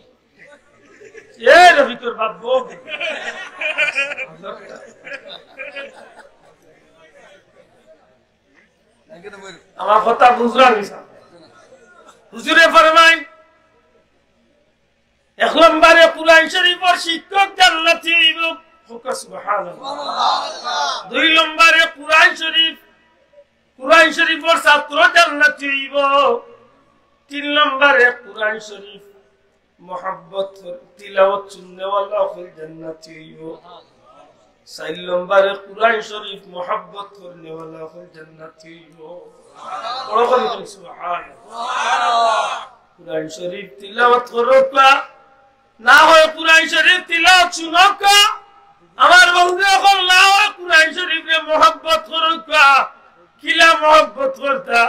এ রফিকর বাপ, বহ। আমার কথা বুঝরা নি? হুজুরে ফরমাইন, এক নম্বরে কুরআন শরীফর শিক্ষক জান্নাতি অইব। কউক্কা সুবহানাল্লাহ। দুই নম্বরে কুরআন শরীফ, কুরআন শরীফর ছাত্র জান্নাতি অইব। তিন নম্বরে কুরআন শরীফ মহব্বত কর-, তিলাওয়াত শুননেওয়ালা অকল জান্নাতি অইব। চাইর নম্বরে কুরআন শরীফ মহব্বত করনেওয়ালা অকল জান্নাতি অইব। বড় করি কইন সুবহানাল্লাহ। কুরআন শরীফ তিলাওয়াত করউক্কা, না হয় কুরআন শরীফ তিলাওয়াত শুনউক্কা। আমার বন্ধু অকল, না হয় কুরআন শরীফরে মহব্বত করউক্কা। কিলা মহব্বত করতা?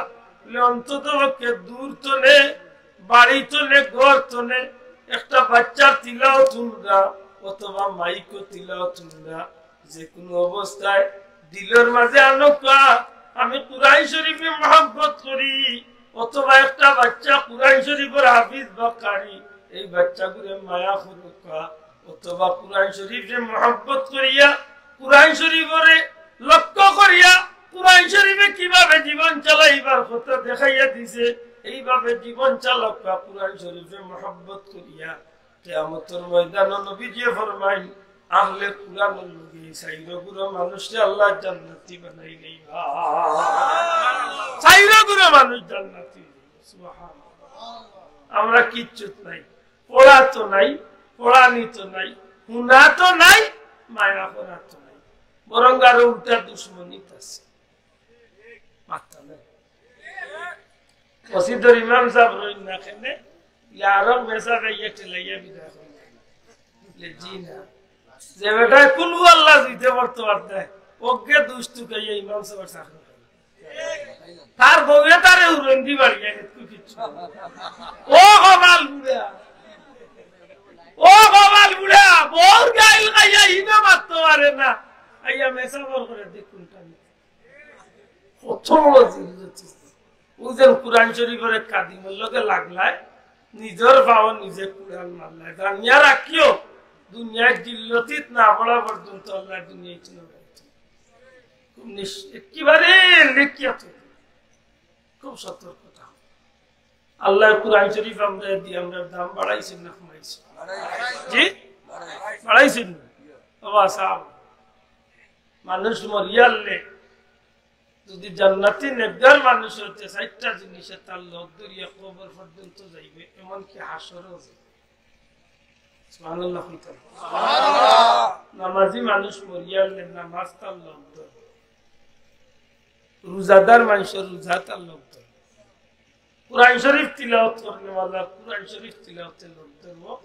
বলে, অন্তত পক্ষে দূর তনে, বাড়ি তনে, ঘর তনে একটা বাচ্চার তিলাওয়াত হুনরা অথবা মাইকো তিলাওয়াত হুনরা, যে কোনো অবস্থায় দিলর মাঝে আনউক্কা, আমি কুরআন শরীফরে মহব্বত করি, অথবা একটা বাচ্চা কুরআন শরীফর হাফিজ বা কারি, এই বাচ্চাগুরে মায়া করউক্কা, অথবা কুরআন শরীফরে মহব্বত করিয়া, কুরআন শরীফরে লক্ষ্য করিয়া, কুরআন শরীফে কিভাবে জীবন চালাইবার কথা দেখাইয়া দিছে, এইভাবে জীবন চালাউক্কা কুরআন শরীফরে মহব্বত করিয়া। কিয়ামতর ময়দানো নবীজিয়ে ফরমাইন, আহলে কুরআনর লগে চাইর গুরু মানুষরে আল্লায় জান্নাতি বানাই লইবা। চাইর গুরু মানুষ জান্নাতি। সুবহানাল্লাহ। আমরা কিচ্ছুত নাই, পড়া তো নাই, পড়ানি তো নাই, হুনা তো নাই, মায়া করা তো নাই, বরং আরো উল্টা দুশমনিত আছে। মাথা নাই। মসজিদর ইমাম সাব রইন না কেনে, ইয়ারক মেসাবে ইয়ে ঠেলাইয়া বিদায় করইন। বলে, "জি না।" যে বেটায় কুলহু আল্লাহ দিতে পারতো পারতে, অগে দুষ তুকাইয়া ইমাম সাবর চাকরি করে। তার বউয়ে তারে উড়ন্দি বাড়িয়া হেতু কিচ্ছু। ও কপাল বুড়া, ও কপাল বুড়া, বউর গাইল খাইয়া ইনো মাততো পারে না। আইয়া মেসাবর করে দেখুন টানি। কত বড় জিনিস হচ্ছে। ও যেন কুরআন শরীফর এক খাদিমর লগে লাগলায়, নিজর পাও নিজে কুড়াল মারলায়। জানিয়া রাখিও, দুনিয়ার জিল্লতিত না পড়া পর্যন্ত আল্লাহ দুনিয়া ইতনা রাখছে। খুব নিশ-, একেবারে লেখিয়া থাকে। খুব সতর্কতা। আল্লাহ কুরআন শরীফ আমরা দি, আমরা দাম বাড়াইছেন না কমাইছেন? জি? বাড়াইছেন না? বাবা সাহেব, মানুষ মরিয়ালে যদি জান্নাতি নেককার মানুষ হইতে, চাইরটা জিনিসে তার লগ ধরিয়া কবর পর্যন্ত যাইবে, এমনকি হাশরও যাইবে। সুবহানাল্লাহ কইতাম। নামাজি মানুষ মরিয়ালে নামাজ তার লগ ধরবে, রোজাদার মানুষর রোজা তার লগ ধরবে, কুরআন শরীফ তিলাওয়াত করনেওয়ালা কুরআন শরীফ তিলাওয়াতে লগ ধরবো।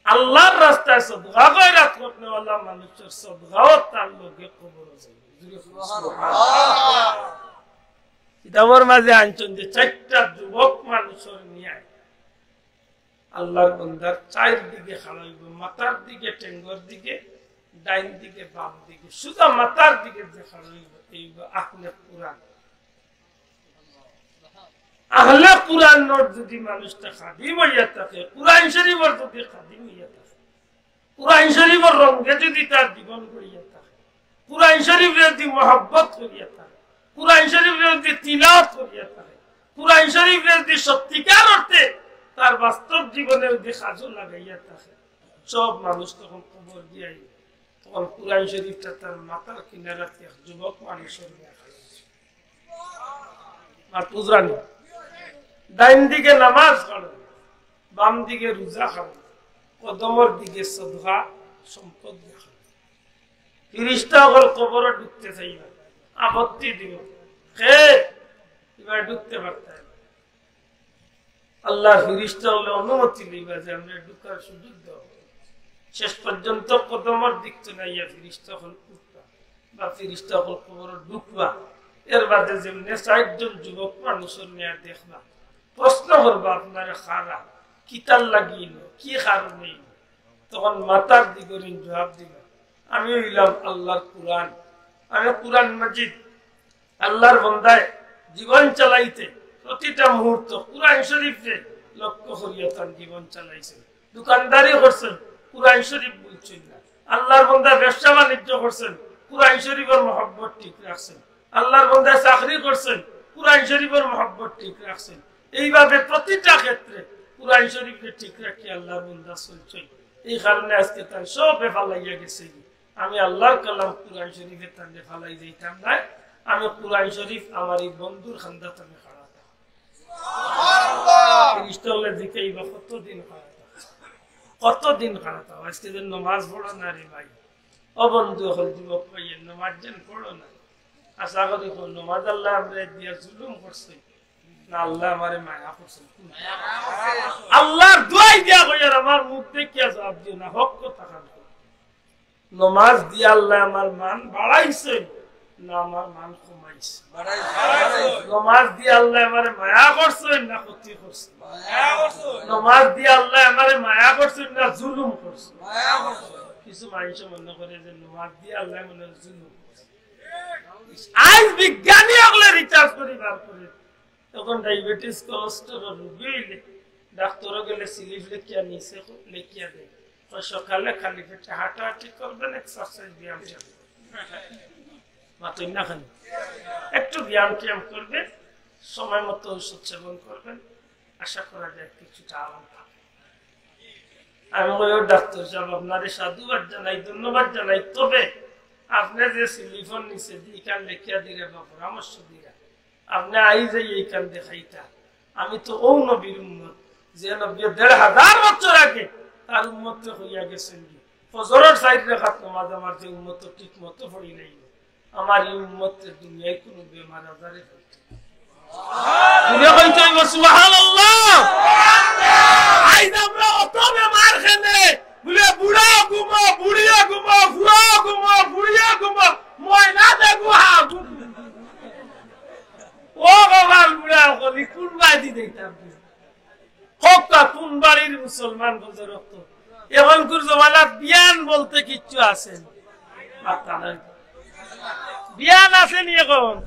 আল্লাহর রাস্তায় সদকা খয়রাত করনেওয়ালা মানুষর সদকাও তার লগে কবরো যাইবো। জোরে কও, সুবহানাল্লাহ। কিতাবর মাঝে আনছইন যে চাইরটা যুবক মানুষর ন্যায় আল্লাহর বন্দার চাইর দিকে খাড়া অইবো, মাথার দিকে, ঠেঙ্গর দিকে, ডাইন দিকে, বাম দিকে, সুজা মাথার দিকে যে খাড়া অইবো, এই অইবো আহলে কুরআন। আহলে কুরআনর যদি মানুষটা খাদিম অইয়া থাকে, কুরআন শরীফর যদি খাদিম অইয়া থাকে, কুরআন শরীফর রঙে যদি তার জীবন গড়িয়া থাকে, কুরআন শরীফরে যদি মহব্বত করিয়া থাকে, কুরআন শরীফরে যদি তিলাওয়াত করিয়া থাকে, কুরআন শরীফরে যদি সত্যিকার অর্থে তার বাস্তব জীবনে যদি কাজো লাগাইয়া থাকে, সব মানুষ তখন কবর দিয়া আইবো। তখন কুরআন শরীফটা তার মাথার কিনারাত এক যুবক মানুষর ন্যায় খাড়া অইছে। আর বুঝরানি, ডাইন দিকে নামাজ খাড়া, বাম দিকে রোজা খাড়া, কদমর দিকে সদকা সম্পদ খাড়া। ফিরিস্তা অকল কবরো ঢুকতে চাইবা, আপত্তি দিবা, কে ইবার ঢুকতে পারতা না। আল্লাহর ফিরিস্তা অকলে অনুমতি লইবা যে আমরারে ঢুকার সুযোগ দেও। শেষ পর্যন্ত কদমর দিক তো নাইয়া ফিরিস্তা অকল উঠবা বা ফিরিস্তা অকল কবরো ঢুকবা। এর বাদে যেমনে চাইরজন যুবক মানুষর ন্যায় দেখবা, প্রশ্ন করবা, "আপনারা কারা, কিতার লাগি আইলা, কি কারণে আইলা?" তখন মাথার দিগর জবাব দিবা, "আমি অইলাম আল্লাহর কুরআন, আমি কুরআন মাজিদ।" আল্লাহর বন্দায় জীবন চালাইতে প্রতিটা মুহূর্ত কুরআন শরীফরে লক্ষ্য করিয়া তান জীবন চালাইছইন। দোকানদারি করছইন, কুরআন শরীফ ভুলছইন না। আল্লাহর বন্দায় ব্যবসা বাণিজ্য করছইন, কুরআন শরীফর মহব্বত ঠিক রাখছইন। আল্লাহর বন্দায় চাকরি করছইন, কুরআন শরীফর মহব্বত ঠিক রাখছইন। এইভাবে প্রতিটা ক্ষেত্রে কুরআন শরীফরে ঠিক রাখি আল্লাহর বন্দা চলছইন। এই কারণে আজকে তান সবে ফালাইয়া গেছে। আমি আল্লাহর কালাম কুরআন শরীফে তানরে ফালাই যাইতাম নায়। আমি কুরআন শরীফ আমার এই বন্ধুর খান্দাত আমি খাড়া থাকতাম। ফিরিস্তা অকলে জিকাইবা, "কতদিন খাড়া থাকো? কতদিন খাড়া থাকো? আজকে যে নমাজ পড়ো না রে ভাই।" ও বন্ধু অকল, যুবক ভাই, নমাজ যেন পড়ো না। আশা করি কও, নমাজ আল্লায় আমরারে দিয়া জুলুম করছে না আল্লায় আমারে মায়া করছে? আল্লাহর দোয়াই দিয়া কইয়ার আমার মুখ দেখিয়া জবাব দিও না, হক কথা খান কও। নমাজ দিয়া আল্লায় আমার মান বাড়াইছইন, না আমার মান কমাইছে? নমাজ দিয়া আল্লায় আমারে মায়া করছইন না ক্ষতি করছইন? নমাজ দিয়া আল্লায় আমারে মায়া করছইন না জুলুম করছইন? কিছু মানুষ মনে করে যে নমাজ দিয়া আল্লায় মনে হয় জুলুম করছইন। আইজ বিজ্ঞানী অকলে research করি বার করে, তখন diabetes, cholesterol রোগী অইলে ডাক্তারও গেলে slip লেখিয়া নিচে লেখিয়া দেয়, কয়, "সকালে খালি পেটে হাঁটাহাঁটি করবেন, exercise, ব্যায়াম ট্যায়াম।" মাতইন না খালি, একটু ব্যায়াম ট্যায়াম করবেন, সময় মতো ঔষধ সেবন করবেন, আশা করা যায় কিছুটা আরাম পাবেন। আমি কই, "ও ডাক্তার সাব, আপনারে সাধুবাদ জানাই, ধন্যবাদ জানাই, তবে আপনে যে slip-র নিচে দি ইখান লেখিয়া দিরা বা পরামর্শ দিরা, আপনে আইজ এইখান দেখাইতা, আমি তো অউ নবীর উম্মত, যে নবীয়ে দেড় হাজার বছর আগে তার উম্মতরে কইয়া গেছইন গি, ফজরর চাইর রাকাত নমাজ আমার যে উম্মত ঠিক মতো পড়ি নাই, আমার ই উম্মতরে দুনিয়ায় কুনু বেমার আজারে ধরতো না।" দুনিয়া কইতে অইবো, সুবহানাল্লাহ। আইজ আমরা অত বেমার কেনে, বুলে বুড়া ঘুমো, বুড়িয়া ঘুমো, বুড়া ঘুমো, বুড়িয়া ঘুমো, ময়না দেখো হা ঘুম। ও বাবার বুড়া অকল, ই কুন বায়দি দেখতাম? হক্কা কুন বাড়ির মুসলমান বুঝে রক্ত? এখনকুর জমানাত বিয়ান বলতে কিচ্ছু আছে না। মাথা নাই। বিয়ান আছে নি এখন?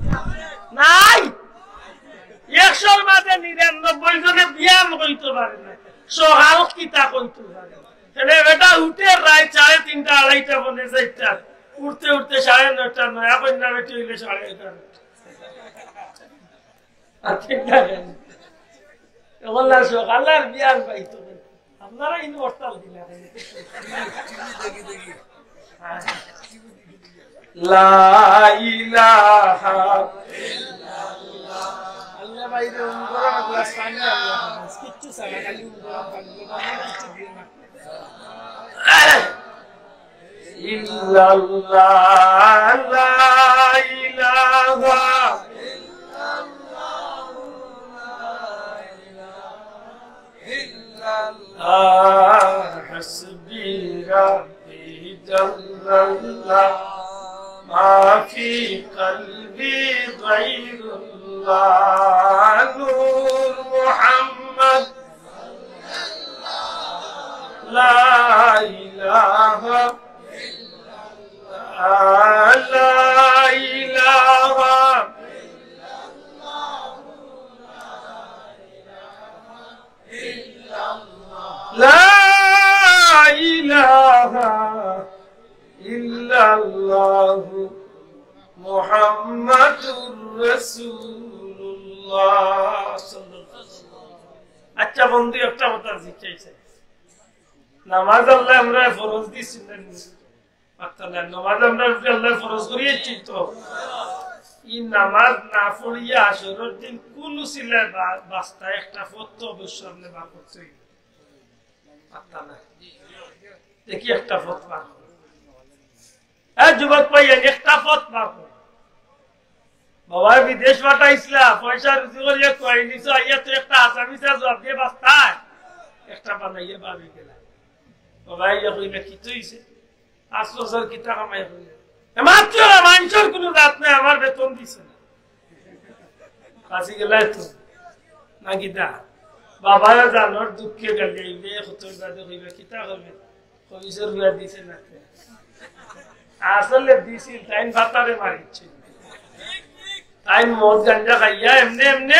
নাই। একশোর মাঝে নিরানব্বই জনে বিয়ান কইতে পারে না, সকাল কিতা কইতে পারে না। তাহলে বেটা উঠে রাইত সাড়ে তিনটা, আড়াইটা, পৌনে চাইরটা, উঠতে উঠতে সাড়ে নয়টা, নয়া কইন্যা বেটি অইলে সাড়ে এগারোটা। আর ঠিক না কেন? এখন না সকাল আর বিয়ান পাইতো না। আপনারা ইনো হরতাল দিলা। লা ইলাহা ইল্লাল্লাহ। আল্লাহ ভাই রে, উম, গরম গ্লাস পানি আল্লাহ হাফেজ। কিচ্ছু ছাড়া, খালি উম, গরম পানি, গরম পানি, কিচ্ছু দিও না। ইল্লাল্লাহ, লা ইলাহা ইল্লাল্লাহ, লা ইলাহা ইল্লাল্লাহ, হাসবি রাব্বি জাল্লাল্লাহ, মা ফি কলবি গায়রুল্লাহ, নূর মুহাম্মদ لا إله إلا الله، لا إله إلا الله، لا إله إلا الله، محمد رسول الله صلى الله عليه وسلم। আচ্ছা বন্ধু, একটা কথা জিজ্ঞাসা, নামাজ আল্লাহ আমরা ফরজ দিছি না নি? মাততা না, নামাজ আমরা উপরে আল্লাহ ফরজ করিয়েছি তো। ই নামাজ না পড়িয়া হাশরর দিন কুন উছিলায় বা-, বাঁচতা, একটা পথ তো অবশ্য আপনি বার করতে অইবো। মাততা না। দেখি একটা পথ বার করো। এ যুবক ভাই, একটা পথ বার করো। বাবায় বিদেশ পাঠাইছলা, পয়সা রুজি করিয়া খুয়াই নিছো, আইয়া তো একটা হাছা মিছা জুয়াব দিয়া বাঁচতায়, একটা বানাইয়া ভাবি গেলা। বাবায় ইয়া কইলা, "কিতা অইছে? পাঁচ বছর কিতা কামাই করিয়া?" এ মাত্র মানষর কুনু জাত নাই, আমার বেতন দিছে না। বাঁচি গেলায় তো। না কিতা? বাবায় জানোর দুঃখে গালি আইলে, কতর বাদে কইবা, কিতা করবে? কবিসর রুয়া দিছে না। আসলে দিছিল, তাইন ভাতারে মারিছে। তাইন মদ গাঞ্জা খাইয়া এমনে এমনে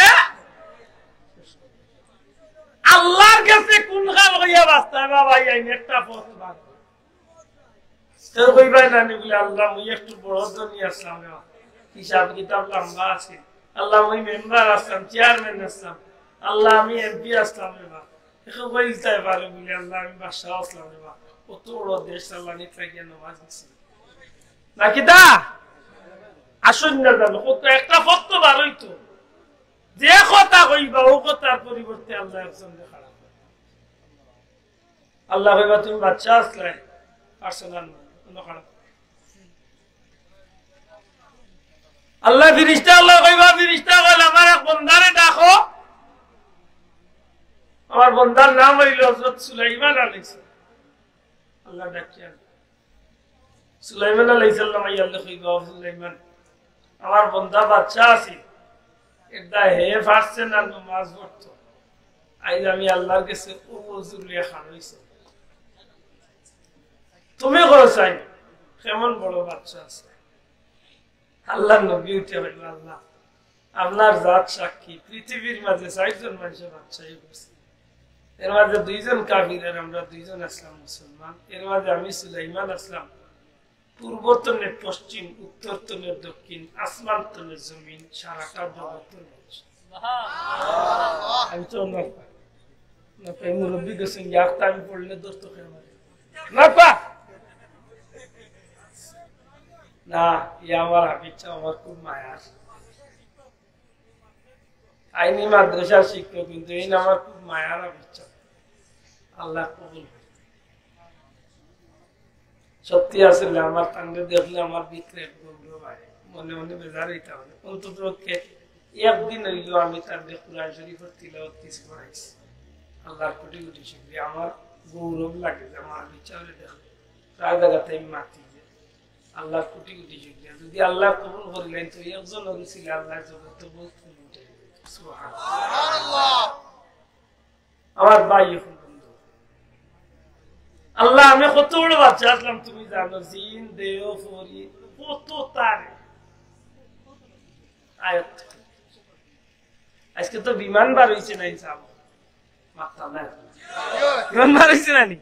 আল্লাহর গেছে কুন কাম করিয়া বাঁচতায় বাবা, এই একটা পথ বার। তো কইবায় না নি বুলে, "আল্লাহ, মুই একটু বড় ধনী আছলাম রে বা, হিসাব কিতাব লম্বা আছিল। আল্লাহ, মুই মেম্বার আছলাম, চেয়ারম্যান আছলাম। আল্লাহ, আমি এমপি আছলাম রে বা।" এখন কইতায় পারে বুলে, "আল্লাহ, আমি বাদশা আছলাম রে বা, অত বড় দেশ চালানিত লাগিয়া নামাজ দিছি।" না কিতা? আসুন না জানো, কত একটা পথ তো বার অইতো। যে কথা কইবা, ও কথার পরিবর্তে আল্লাহ একজনরে খাড়া করে। আল্লাহ কইবা, "তুমি বাদশা আছলায়, পারছো না, অন্য খাড়া।" আল্লাহ ফিরিস্তা, আল্লাহ কইবা, "ফিরিস্তা অকল, আমার এক বন্দারে ডাকো।" আমার বন্দার নাম অইলো হযরত সুলাইমান আলাইহিস সালাম। আল্লাহ ডাকিয়া সুলাইমান আলাইহিস সালাম আইয়া আল্লাহ কইবা, "ও সুলাইমান, আমার বন্দা বাদশা আছিল, এটা হে পারছে না নমাজ পড়তো। আইজ আমি আল্লাহর গেছে অউ অজু লইয়া খাড়া অইছি। তুমি কও চাই, কেমন বড় বাদশা আছে? আল্লাহর নবী উঠিয়া কইলা, "আল্লাহ, আপনার জাত সাক্ষী, পৃথিবীর মাঝে চাইরজন মানষে বাদশাহী করছে, এর মাঝে দুইজন কাফির আর আমরা দুইজন আছলাম মুসলমান, এর মাঝে আমি সুলাইমান আছলাম।" পূর্ব তনে পশ্চিম, উত্তর তনে দক্ষিণ, আসমান তনে জমিন, সারাটা জগতর মানুষ। আমি তো না, না, এই মুরব্বী গেছেন, ইয়াকটা আমি পড়লে ধরতো কে আমারে? না পা। না, ইয়া আমার হাফিজ সাব আমার খুব মায়ার। আইনি মাদ্রাসার শিক্ষক, কিন্তু এই আমার খুব মায়ার হাফিজ সাব। আল্লাহ কবুল করুক। সত্যি আসলে আমার তানরে দেখলে আমার ভিতরে এক গৌরব হয়, মনে মনে বেজার হইতে হবে। অন্তত পক্ষে একদিন হইলেও আমি তানরে কোরআন শরীফের তিলাওয়াত কিছু করাইছি। আল্লাহর কোটি কোটি শুকরিয়া। আমার গৌরব লাগে যে আমার হাফিজ সাবরে দেখলে প্রায় জায়গাতে আমি মাতি যে আল্লাহর কোটি কোটি শুকরিয়া। যদি আল্লাহ কবুল করিলেন তো একজন অরু ছিল আল্লাহর জগতে বহুত কম উঠে গেল। সুবহানাল্লাহ। আমার ভাই এখন বন্ধু, আল্লাহ, আমি কত বড় বাদশা আসলাম, তুমি জানো, জিন, দেও, ফরি, কত তারে আয়ত্ত। আজকে তো বিমান বার হইছে না, ইনশাআল্লাহ। মাত্তা নাই। বিমান বার হইছে না নি?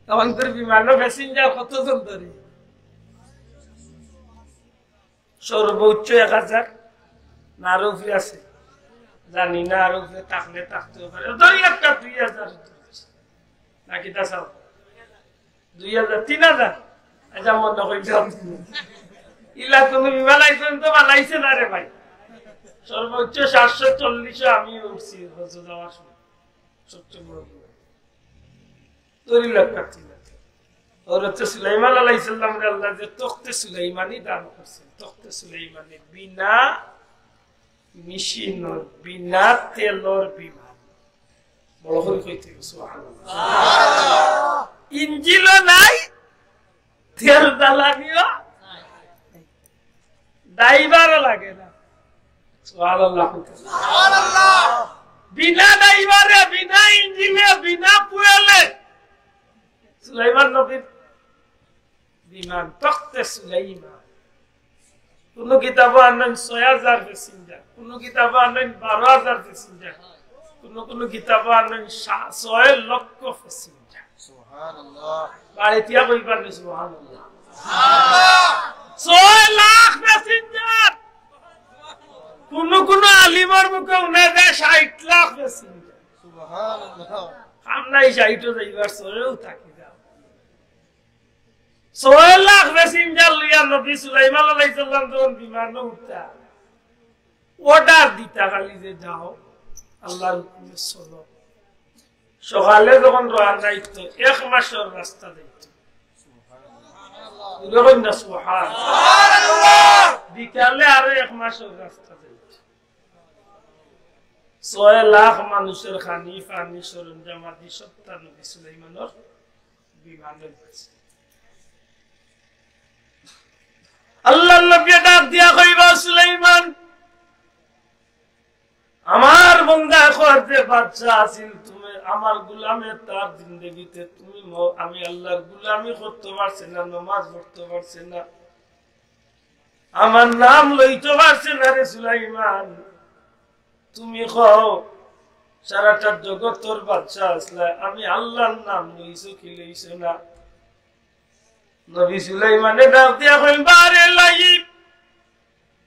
তখন করে বিমানও প্যাসেঞ্জার কতজন ধরে? সর্বোচ্চ এক হাজার, না আরো উপরে আছে? জানি না, আরো উপরে থাকলে থাকতেও পারে। ধরি একটা দুই হাজার উপরে আছে। নাকি তা সব? দুই হাজার, তিন হাজার? আচ্ছা, মনে করি যাও। ইলা কোনো বিমান আইসন তো বানাইছে না রে ভাই। সর্বোচ্চ সাতশো চল্লিশে আমি উঠছি হজ্জে যাওয়ার সময়। সবচেয়ে বড় বিমান। ধরি লক্ষ তিন হাজার। হযরত সুলাইমান আলাইহিস সালামরে আল্লাহ যে তখতে সুলাইমানি দান করছেন, তখতে সুলাইমানি বিনা মেশিনর, বিনা তেলর বিমান। বড় করে কইতে হবে, সুবহানাল্লাহ। ইঞ্জিনও নাই, তেল জ্বালানিও নাই, ড্রাইভারও লাগে না। সুবহানাল্লাহ। বিনা ড্রাইভারে, বিনা ইঞ্জিনে, বিনা ফুয়েলে সুলাইমান নবীর বিমান, তখতে সুলাইমান। কোন কিতাবো আনইন ছয় হাজার প্যাসেঞ্জার, কোন কিতাবো আনইন বারো হাজার প্যাসেঞ্জার, কোন কোন কিতাবো আনইন সা-, ছয় লক্ষ প্যাসেঞ্জার। সুবহানাল্লাহ। বাড়িত ইয়া কইবার নি, সুবহানাল্লাহ। ছয় লাখ প্যাসেঞ্জার। কোন কোন আলিমর মুখে হুনা যায় ষাইট লাখ প্যাসেঞ্জার। সুবহানাল্লাহ। আমরা এই ষাইটও যাইবার, ছয়ও থাকি যাও। ছয় লাখ প্যাসেঞ্জার লইয়া নবী সুলাইমান আলাইহিস সালাম যখন বিমানো উঠতা, অর্ডার দিতা খালি যে, "যাও, আল্লাহর হুকুমে চলো।" সকালে যখন রওয়ানা দিত, এক মাসর রাস্তা যাইত। জোরে কইন না, সুবহান। বিকালে আরো এক মাসর রাস্তা যাইত। ছয় লাখ মানুষর খানি, পানি, সরঞ্জাম আদি সবতা নবী সুলাইমানর বিমানে গেছে। আল্লাহর নবী ডাক দিয়া কইবা, "সুলাইমান, আমার বন্দা এখন যে বাদশা আছিল, তুমি আমার গোলামে তার জিন্দেগিতে তুমি ম-, আমি আল্লাহর গোলামি করতে পারছে না, নামাজ পড়তে পারছে না, আমার নাম লইতে পারছে না রে সুলাইমান। তুমি কও, সারাটা জগতর বাদশা আসলা, আমি আল্লাহর নাম লইছো কি লইছো না?" নবী সুলাইমানে ডাক দিয়া কইন, "বারে লাগি,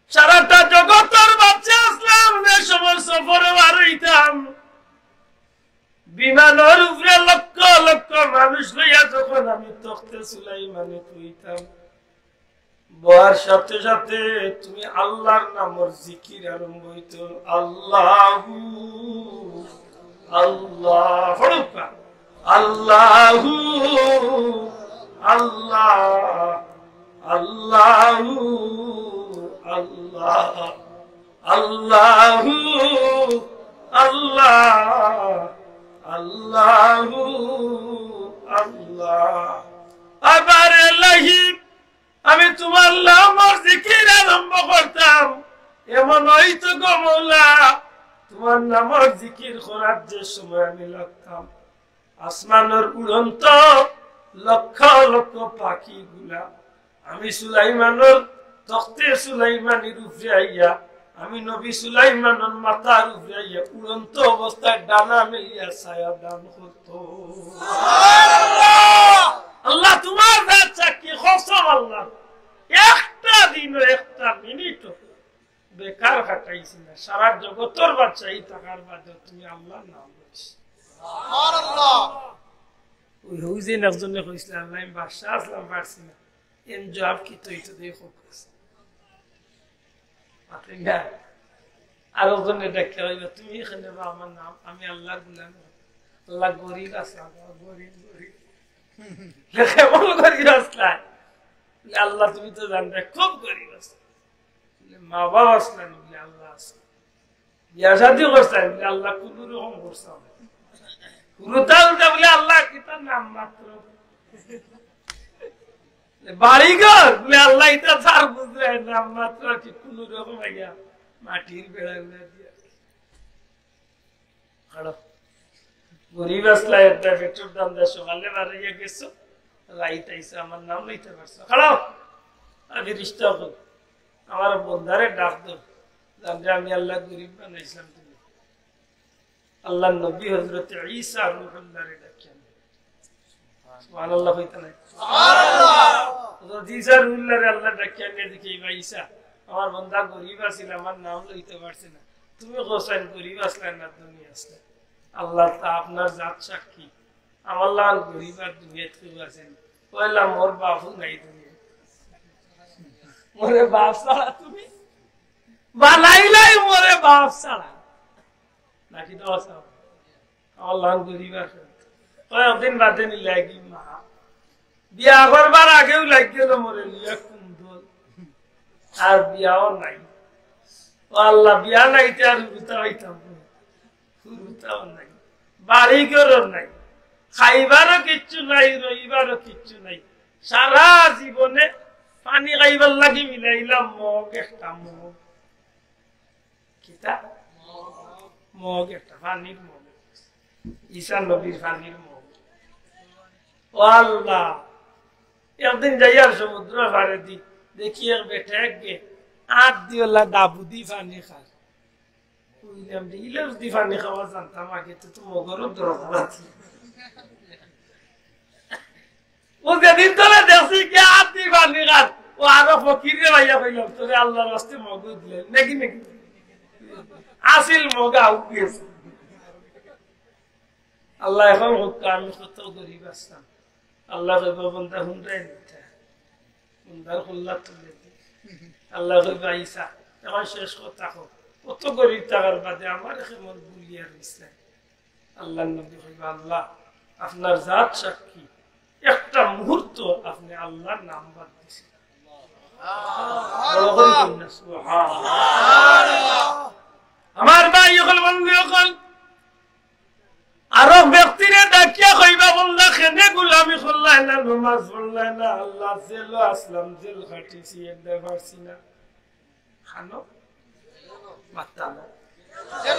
সারাটা জগতর বাদশা আসলাম, যে সময় সফরে বার হইতাম, বিমানর উপরে লক্ষ লক্ষ মানুষ লইয়া যখন আমি তখতে সুলাইমানে বইতাম, বওয়ার সাথে সাথে তুমি আল্লাহর নামর জিকির আরম্ভ হইতো, আল্লাহু আল্লাহ, পড়ুক্কা, আল্লাহু আল্লাহ, আল্লাহু আল্লাহ, আল্লাহু আল্লাহ, আল্লাহু আল্লাহ।" আবার এলাহি, আমি তোমার নামর জিকির আরম্ভ করতে নামর জিকির করার যে সময় আমি লাগতাম, আসমানর উড়ন্ত লক্ষ লক্ষ পাখিগুলা আমি সুলাইমানর তখতে সুলাইমানির উপরে আইয়া, আমি নবী সুলাইমানর মাথার উপরে আইয়া উড়ন্ত অবস্থায় ডানা মেলিয়া ছায়া দান করতো। আল্লাহ, তুমার জাত সাক্ষী, কসম আল্লাহ, একটা দিনও একটা মিনিটও বেকার কাটাইছি না। সারা জগতর বাদশাহী থাকার বাদেও তুমি আল্লাহর নাম লইছো। সুবহানাল্লাহ। ওই হউ যে একজনে কইছিলা, "আল্লাহ, আমি বাদশা আছলাম, পারছি না।" এন জবাব কিতা অইতো দেখো। মাতইন না। আর একজনে ডাকিয়া কইবা, "তুমি কেনে বা আমার নাম, আমি আল্লাহর গোলাম।" আল্লাহ গরিব আছলাম, গরিব, গরিব। কেমন গরিব আছলাম? আল্লাহ, তুমি তো জানতায়, খুব গরিব আছলাম। মা বাপ আছলাম, আল্লাহ আছে। বিয়া শাদী করছাইন, বুলে আল্লাহ কুনু রকম করছাইন। হুরুতা উল্টা বুলে আল্লাহ কিতা নাম মাত্র। বাড়ি ঘর বুলে আল্লাহ ইতা তার বুঝে নাম মাত্র, ঠিক কুনু রকম আইয়া মাটির বেড়া উড়া দিয়া। খাড়া। গরিব আছলায়, একটা পেটর ধান্দা, সকালে বারইয়া গেছো, রাইত আইছো, আমার নাম লইতা পারছো না। খাড়া। আর ফিরিস্তা অকল, আমার বন্দারে ডাক দেও, জানরে আমি আল্লাহ গরিব বানাইছিলাম তুমি। আল্লাহর নবী হযরত ঈসা রুহুল্লাহরে ডাকিয়া আনইন। সুবহানাল্লাহ কইতা নায়? সুবহানাল্লাহ। হযরত ঈসা রুহুল্লাহরে আল্লাহ ডাকিয়া আনিয়া দেখে, "ইবা ঈসা, আমার বন্দা গরিব আছিল, আমার নাম লইতা পারছে না। তুমি কছাইন গরিব আছলায় না ধনী আছলায়। আল্লাহ তা আপনার জাত সাক্ষী।" আমার লাখান গরিব আর দুনিয়াত কেউ আছে নি? কইলা, "মোর বাপও নাই দুনিয়াত। মোরে বাপ ছাড়া তুমি বানাইলায়, মোরে বাপ ছাড়া।" নাকি তো আছে? আমার লাখান গরিব আছে। কয়েকদিন বাদে নি লাগি মা। বিয়া করবার আগেও লাগি গেল মোরে লিয়া কুন্দল। আর বিয়াও নাই। ও আল্লাহ, বিয়া নাই, তে আর হুরুতা অইতাম কই? হুরুতাও নাই, বাড়ি ঘরও নাই, খাইবারও কিচ্ছু নাই, রইবারও কিচ্ছু নাই। সারা জীবনে পানি খাইবার লাগি মিলাইলাম মগ একটা মগ। কিতা? মগ একটা, পানির মগ। ঈসা নবীর পানির মগ। ও আল্লাহ, একদিন যাইয়ার সমুদ্র পাড়েদি দেখি এক বেটায় আত দিওলা ডাবুদি পানি খার। কইলাম যে, "ইলা যুদি পানি খাওয়া জানতাম আগে, তে তো মগরও দরকার আছিল।" ও যেদিন তলে দেখছি কি আত দি পানি খার, ও আরো ফকিররে ভাইয়া কইলাম, "তোরে আল্লাহর ওয়াস্তে মগ দিলে।" নাকি, নাকি? আসিল মগ আউক গেছে। আল্লাহ এখন হোক, আমি কত গরিব আছলাম। আল্লাহ কইবা, "বন্দা, হুনরায় নি ইতা?" বন্দার কল্লা তুলে দি। আল্লাহ কইবা, "ঈসা, এখন শেষ কথা কও, কত গরিব থাকার বাদে আমারে কেমন ভুলিয়া রইছলায়?" আল্লাহর নবী কইবা, "আল্লাহ, আপনার জাত সাক্ষী, একটা মুহূর্ত আপনে আল্লাহর নাম বাদ দিছইন না।" বড় করি কইন না, সুবহানাল্লাহ। আমার ভাই অকল, বন্ধু অকল, আরো ব্যক্তিরে ডাকিয়া কইবা, "বন্দা, কেনে গোলামি করলায় না, নমাজ পড়লায় না, আল্লাহ, জেলো আছলাম, জেল খাটিছি, এরদায় পারছি না।" খানো? মাত্তা না।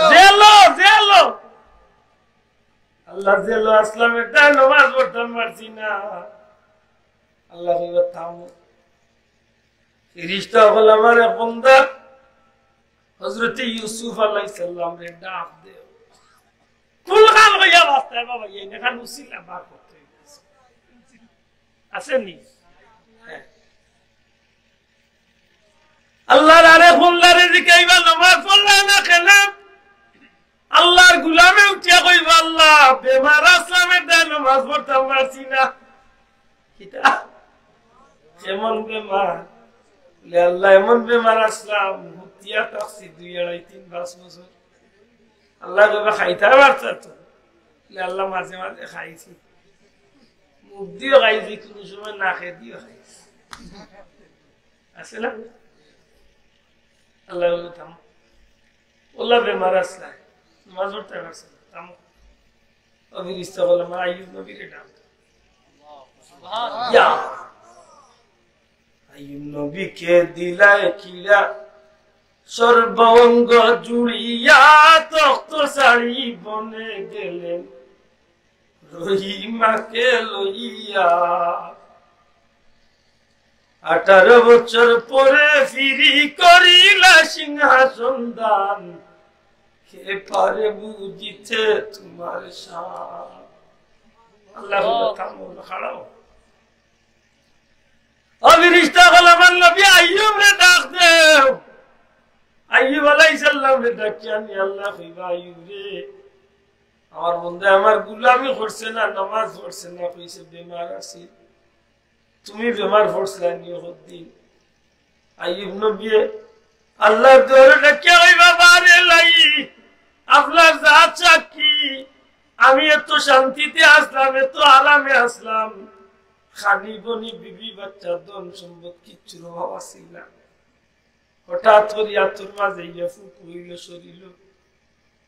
জেলো, জেলো। আল্লাহ, জেলো আছলাম, এরদায় নমাজ পড়তাম পারছি না। আল্লাহ কইবা, "থামো।" ফিরিস্তা অকল, আমার এক বন্দা হযরতে ইউসুফ আলাইহিস সালামরে ডাক দেও। কুনখান কইয়া বাঁচতায় বাবা, এই নেখান উসিলা বার করতে অইবো। আছে নি? হ্যাঁ। আল্লাহর আরেক বন্দারে জিকাইবা, "নমাজ পড়লায় না কেনে?" আল্লাহর গোলামে উঠিয়া কইবা, "আল্লাহ, বেমার আছলাম, এরদায় নমাজ পড়তাম পারছি না।" কিতা? কেমন বেমার? বলে, "আল্লাহ, এমন বেমার আছলাম, হুতিয়া থাকছি দুই, আড়াই, তিন, পাঁচ বছর। আল্লাহ কইবা খাইতায় পারতায় তো।" বলে, "আল্লাহ, মাঝে মাঝে খাইছি, মুখ দিও খাইছি, কুনু সময় নাকে দিও খাইছি।" আছে না? আল্লাহ বলে, "থামো।" আল্লাহ বেমার আছলায়, নমাজ পড়তায় পারছো না, থামো। ও ফিরিস্তা বলে, "আমার আইয়ুব নবীরে ডাক।" ইয়া। আইয়ুব নবীকে দিলায় কিরা, সর্বাঙ্গ জুড়িয়া তখ্ত ছাড়ি বনে গেলেন রহিমাকে লইয়া। আঠারো বছর পরে ফিরি করিলা সিংহাসন দান, কে পারে বুঝিতে তোমার শান। আল্লাহ, খাড়াও। ও ফিরিস্তা অকল, আমার নবী আইয়ুবরে ডাক দেও। আইয়ুব আলাইহিস সালামরে ডাকিয়া আনি আল্লায় কইবা, "আইয়ুব রে, আমার বন্দায় আমার গুলামি করছে না, নামাজ পড়ছে না, কইছে বেমার আছে। তুমি বেমার পড়ছিলায় নি হকদিন?" আইয়ুব নবীয়ে আল্লাহর দুয়ারে ডাকিয়া কইবা, "বারে লাই, আপনার জাত সাক্ষী, আমি এত শান্তিতে আসলাম, এত আরামে আসলাম, খানি বনি বিবি বাচ্চা ধন সম্পদ কিচ্ছুর অভাব আছিল না। হঠাৎ করি আতর মাঝে ইয়া ফুক অইল শরীল,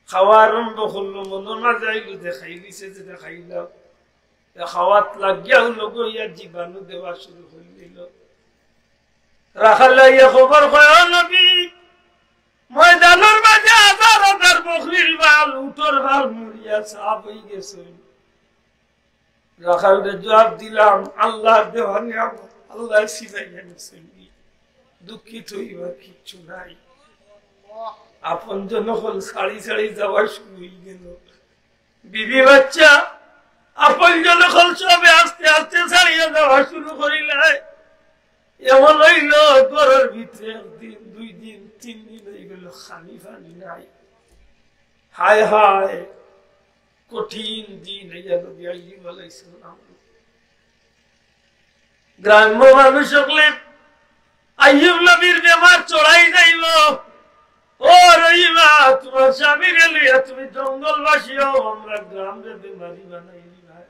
খাওয়া আরম্ভ করলো, মনর মাঝে আইল যে খাই দিছে যেটা খাইলাম, তা খাওয়াত লাগিয়াও লগে ইয়া জীবাণু দেওয়া শুরু করি দিল।" রাখাল আইয়া খবর কয়, "ও নবী, ময়দানর মাঝে হাজার হাজার বকরির বাল, উটর বাল মরিয়া সাফ অই গেছে।" রাখালরে জবাব দিলাম, "আল্লাহর দেওয়া নিয়ামত, আল্লায় ছিনাইয়া নিছইন, দুঃখিত অইবার কিচ্ছু নাই।" আপনজন অকল ছাড়ি ছাড়ি যাওয়া শুরু অই গেল। বিবি বাচ্চা, আপনজন অকল সবে আস্তে আস্তে ছাড়িয়া যাওয়া শুরু করিলায়। এমন অইল, ঘরর ভিতরে একদিন, দুই দিন, তিন দিন অই গেল, খানি পানি নাই। হায় হায়, কঠিন দিন আইয়া নবী আইয়ুব আলাইহিস সালাম। গ্রাম্য মানুষ অকলে আইয়ুব নবীর বেমার চড়াই যাইব, "ও রহিমা, তোমার স্বামীরে লইয়া তুমি জঙ্গলবাসী অও, আমরার গ্রামরে বেমারি বানাই দিলায়।"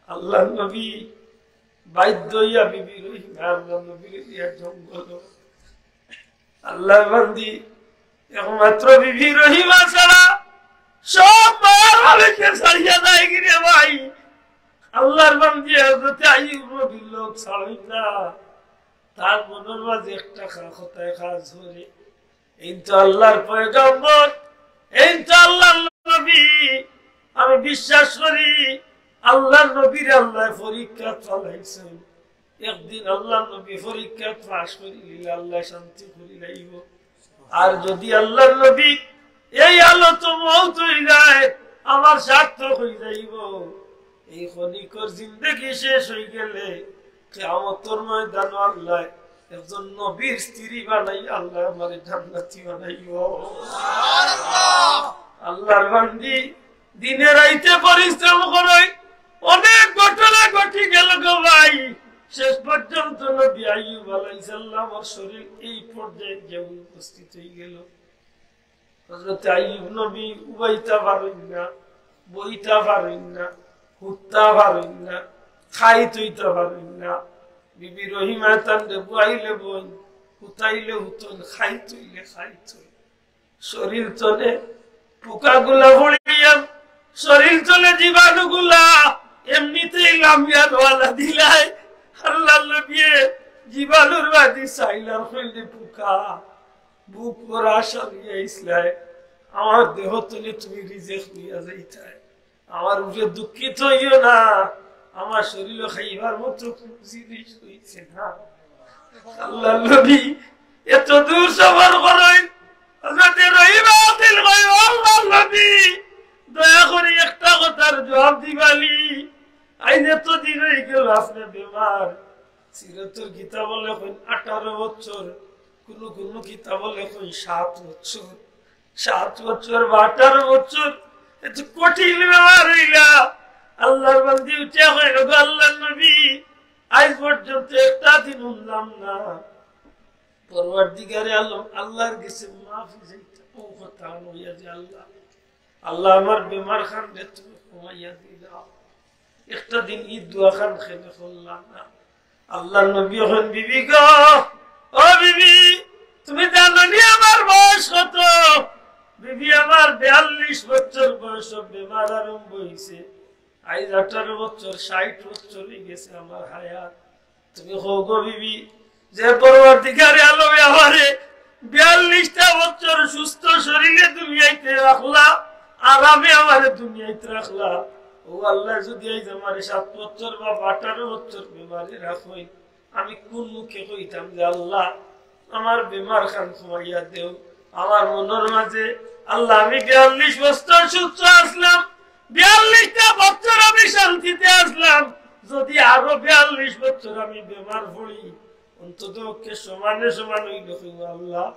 আল্লাহর নবী বাধ্য অইয়া বিবি রহিমা আল্লাহর নবীরে লইয়া জঙ্গল। আল্লাহর বান্দি, একমাত্র বিবি রহিমা ছাড়া সব মার মালিকে ছাড়িয়া যায় গিরে ভাই। আল্লাহর বান্দি হযরতে আইয়ুব নবীর লোক ছাড়ইন না। তার মনর মাঝে একটা খা-, কথায় কাজ করে। এইন তো আল্লাহর পয়গম্বর, এইন তো আল্লাহর নবী। আমি বিশ্বাস করি আল্লাহর নবীরে আল্লায় পরীক্ষাত ফালাইছইন। একদিন আল্লাহর নবী পরীক্ষাত পাস করিলিলে আল্লায় শান্তি করিলাইব। আর যদি আল্লাহর নবী এই হালতো মউত অই যায়, আমার সার্থক অই যাইব। এই ক্ষণিকর জিন্দেগি শেষ অই গেলে কিয়ামতর ময়দানো আল্লায় একজন নবীর স্ত্রী বানাই আল্লায় আমারে জান্নাতি বানাইব। আল্লাহর বান্দি, দিনে রাইতে পরিশ্রম করইন, অনেক ঘটনা ঘটি গেল গো ভাই। শেষ পর্যন্ত নবী আইয়ুব আলাইহিস সালামর শরীর এই পর্যায়ে গিয়া উপস্থিত অই গেল। হযরতে আইয়ুব নবী উবাইতা পারইন না, বইতা পারইন না, হুততা পারইন না, খাইত অইতা পারইন না। বিবি রহিমায় তানরে বওয়াইলে বইন, হুতাইলে হুতইন, খাইত অইলে খাইত অইন। শরীর তনে পোকাগুলা পড়িয়া, শরীর তনে জীবাণুগুলা এমনিতেই লামিয়া রওয়ানা দিলায়। আল্লাহর নবীয়ে জীবাণুর বাদে চাইলার হইলে পোকা, বুক ভরা আশা লইয়া আইছলায়, আমার দেহ তনে তুমি রিজেক নিয়া যাইতায়। আমার উপরে দুঃখিত অইও না, আমার শরীরো খাইবার মতো কোনো জিনিস রইছে না। আল্লাহর নবী এত দূর সফর করইন, হযরতে রহিমা আতিল কয়, "ও আল্লাহর নবী, দয়া করি একটা কথার জবাব দিবানি। আইজ এত দিন অই গেল আপনে বেমার।" সিরতর কিতাবো লেখইন আঠারো বছর, কুনু কুনু কিতাবো লেখইন সাত বছর। সাত বছর বা আঠারো বছর, এত কঠিন বেমার অইলা। আল্লাহর বান্দি উঠিয়া কইল, "গো আল্লাহর নবী, আইজ পর্যন্ত একটা দিন হুনলাম না পরওয়ারদিগারে আলম আল্লাহর গেছে মাফি চাইতা।" ও কথা অইয়া যে, "আল্লাহ, আল্লাহ, আমার বেমার খানরে তুমি কমাইয়া দিলাও।" একটা দিন ই দোয়া খান কেনে করলা না। আল্লাহর নবী কইন, "বিবি গো, ও বিবি, তুমি জানো নি আমার বয়স কত? বিবি, আমার বিয়াল্লিশ বছর বয়স, বেমার আরম্ভ অইছে। আইজ আঠারো বছর, ষাইট বছর অই গেছে আমার হায়াত। তুমি কও গো বিবি, যে পরওয়ারদিগারে আলমে আমারে বিয়াল্লিশটা বছর সুস্থ শরীরে দুনিয়াইতে রাখলা, আরামে আমারে দুনিয়াইতে রাখলা। ও আল্লাহ, যদি এই যে আমারে সাত বছর বা আঠারো বছর বেমারে রাখইন, আমি কোন মুখে কইতাম যে, "আল্লাহ, আমার বেমার খান কমাইয়া দেও"? আমার মনর মাঝে, "আল্লাহ, আমি বিয়াল্লিশ বছর সুস্থ আসলাম, বিয়াল্লিশটা বছর আমি শান্তিতে আসলাম, যদি আরো বিয়াল্লিশ বছর আমি বেমার পড়ি, অন্তত পক্ষে সমানে সমান অইলে কইমু, আল্লাহ,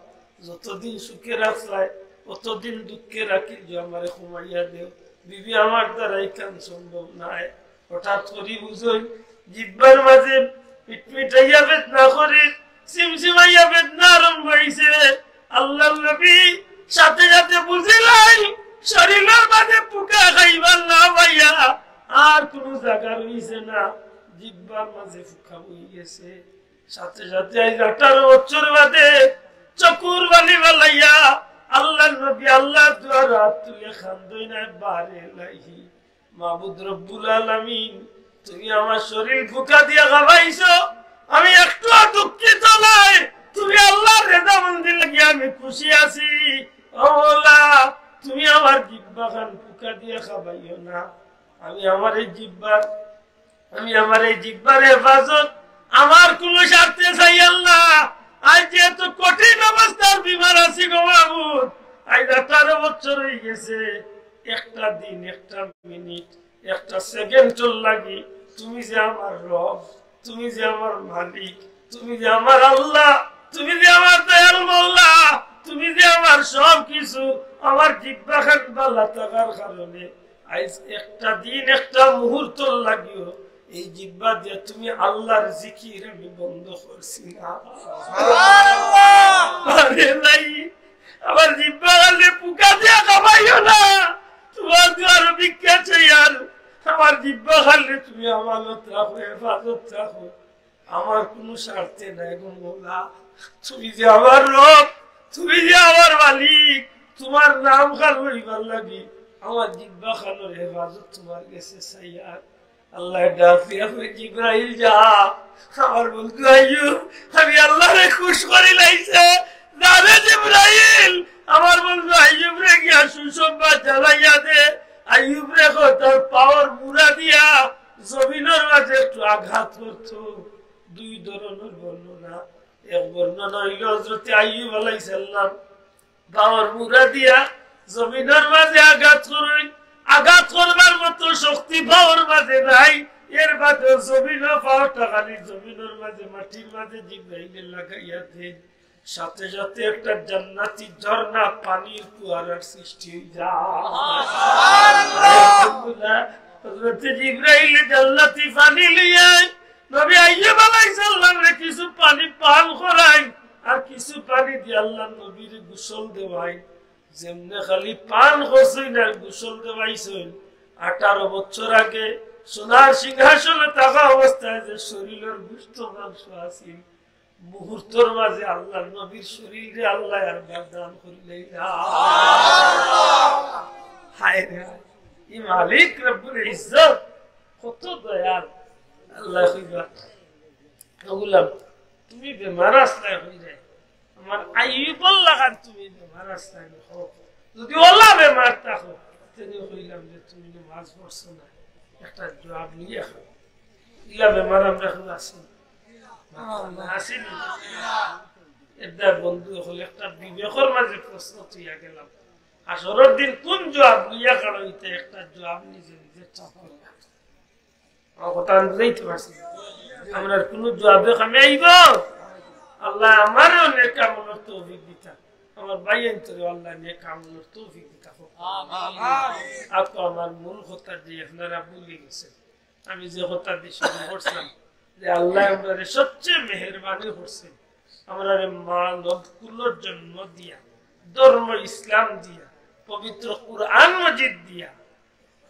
যতদিন সুখে রাখছায়, অতদিন দুঃখে রাখিও, আমারে কমাইয়া দেও। বিবি, আমার দ্বারা ইখান সম্ভব নায়।" হঠাৎ করি বুঝইন, জিব্বার মাঝে পিটপিটাইয়া বেদনা করি, সিমসিমাইয়া বেদনা আরম্ভ অইছে। আল্লাহর নবী সাথে সাথে বুঝিলাইন, শরীলর মাঝে পুকা খাইবার না পাইয়া আর কুনু জাগা রইছে না, জিব্বার মাঝে পুকা বই গেছে। সাথে সাথে আইজ আঠারো বছর বাদে চকুর পানি ফালাইয়া আল্লাহর নবী আল্লাহর দুয়ারো আত তুলিয়া কান্দইন, "বারে ইলাহি, মাবুদ রব্বুল আলামিন, তুমি আমার শরীল পুকা দিয়া খাবাইছো, আমি একটুও দুঃখিত নায়, তুমি আল্লাহর রেজামন্দি লাগিয়া আমি খুশি আছি। ও মওলা, তুমি আমার জিব্বা খান পুকা দিয়া খাবাইও না। আমি আমার এই জিব্বার আমি আমার এই জিব্বার হেফাজত আমার কুনু স্বার্থে চাইয়ার না।" আইজ যে এত কঠিন অবস্থার বেমার আছি গো মাবুদ, আইজ আঠারো বছর অই গেছে, একটা দিন, একটা মিনিট, একটা সেকেন্ডর লাগি তুমি যে আমার রব, তুমি যে আমার মালিক, তুমি যে আমার আল্লাহ, তুমি যে আমার দয়াল মওলা, তুমি যে আমার সব কিছু, আমার জিব্বা খান বালা থাকার কারণে আইজ একটা দিন, একটা মুহূর্তর লাগিও এই জিব্বা দিয়া তুমি আল্লাহর জিকির আমি বন্ধ করছি না। আরে ভাই, আমার জিব্বা খানরে পুকা দিয়া খাবাইও না। তোমার দুয়ারো ভিক্ষা চাইয়ার, আমার জিব্বা খানরে তুমি আমানত রাখো, হেফাজত রাখো। আমার কুনু স্বার্থে নায় গো মওলা, তুমি যে আমার রব, তুমি যে আমার মালিক, তোমার নাম খান লইবার লাগি আমার জিব্বা খানর হেফাজত তোমার গেছে চাইয়ার। আল্লায় ডাক দিয়া কইন, "জিব্রাইল যা, আমার বন্ধু আইয়ুব, আমি আল্লাহরে খুশ করি লাইছে, যা রে জিব্রাইল, আমার বন্ধু আইয়ুবরে গিয়া সুসংবাদ জানাইয়া দে।" আইয়ুবরে কয় তার পাওর মুড়া দিয়া জমিনর মাঝে একটু আঘাত করতো। দুই ধরনর বর্ণনা। এক বর্ণনা অইলো হযরতে আইয়ুব আলাইহিস সালাম পাওর মুড়া দিয়া জমিনর মাঝে আঘাত করইন, আঘাত করবার মতো শক্তি পাওর মাঝে নাই, এর বাদেও জমিনো পাওটা খালি জমিনর মাঝে, মাটির মাঝে জিব্রাইলে লাগাইয়া দেইন। সাথে সাথে একটা জান্নাতি ঝর্ণা পানির ফুয়ারার সৃষ্টি অই যায়। হযরতে জিব্রাইলে জান্নাতি পানি লইয়া নবী আইয়ুব আলাইহিস সালামরে কিছু পানি পান করাইন, আর কিছু পানি দিয়া আল্লাহর নবীরে গোসল দেওয়াইন। যেমনে খালি পান করছইন আর গোসল দেওয়াইছইন, আঠারো বছর আগে সোনার সিংহাসনে থাকা অবস্থায় যে শরীলর গোস্ত মাংস আছিল, মুহূর্তর মাঝে আল্লাহর নবীর শরীলরে আল্লায় আর দান করিলাইলা। হায় রে হায়, ই মালিক রব্বুল ইজ্জত কত দয়াল। আল্লায় কইবা, "ও গোলাম, তুমি বেমার আছলায় কইরায়, আমার আইয়ুবর লাখান তুমি বেমার আছলায় নি কও। যদি অলা বেমার থাকো, তে নি কইলাম যে তুমি নমাজ পড়ছো না, একটা জুয়াব লইয়া খাও।" ইলা বেমার আমরার কুনো আছে নি? আছে নি? এরদার বন্ধু অকল, একটা বিবেকর মাঝে প্রশ্ন থইয়া গেলাম, হাশরর দিন কুন জুয়াব লইয়া খাড়া অইতা? একটা জুয়াব নিজে নিজে ঠিক করিয়া। আমার কথা আমি বুঝাইতে পারছি? আমরার কুনু জুয়াবে কামে আইবো? আল্লায় আমারেও নেক আমলর তৌফিক দিতা, আমার ভাইয়াইন্তরেও আল্লায় নেক আমলর তৌফিক দিতা। আর তো আমার মূল কথা যে আপনারা ভুলি গেছেন, আমি যে কথা দিয়া শুরু করছিলাম, যে আল্লায় আমরারে সবচেয়ে মেহেরবানি করছে, আমরারে মানব কুলর জন্ম দিয়া, ধর্ম ইসলাম দিয়া, পবিত্র কুরআন মজিদ দিয়া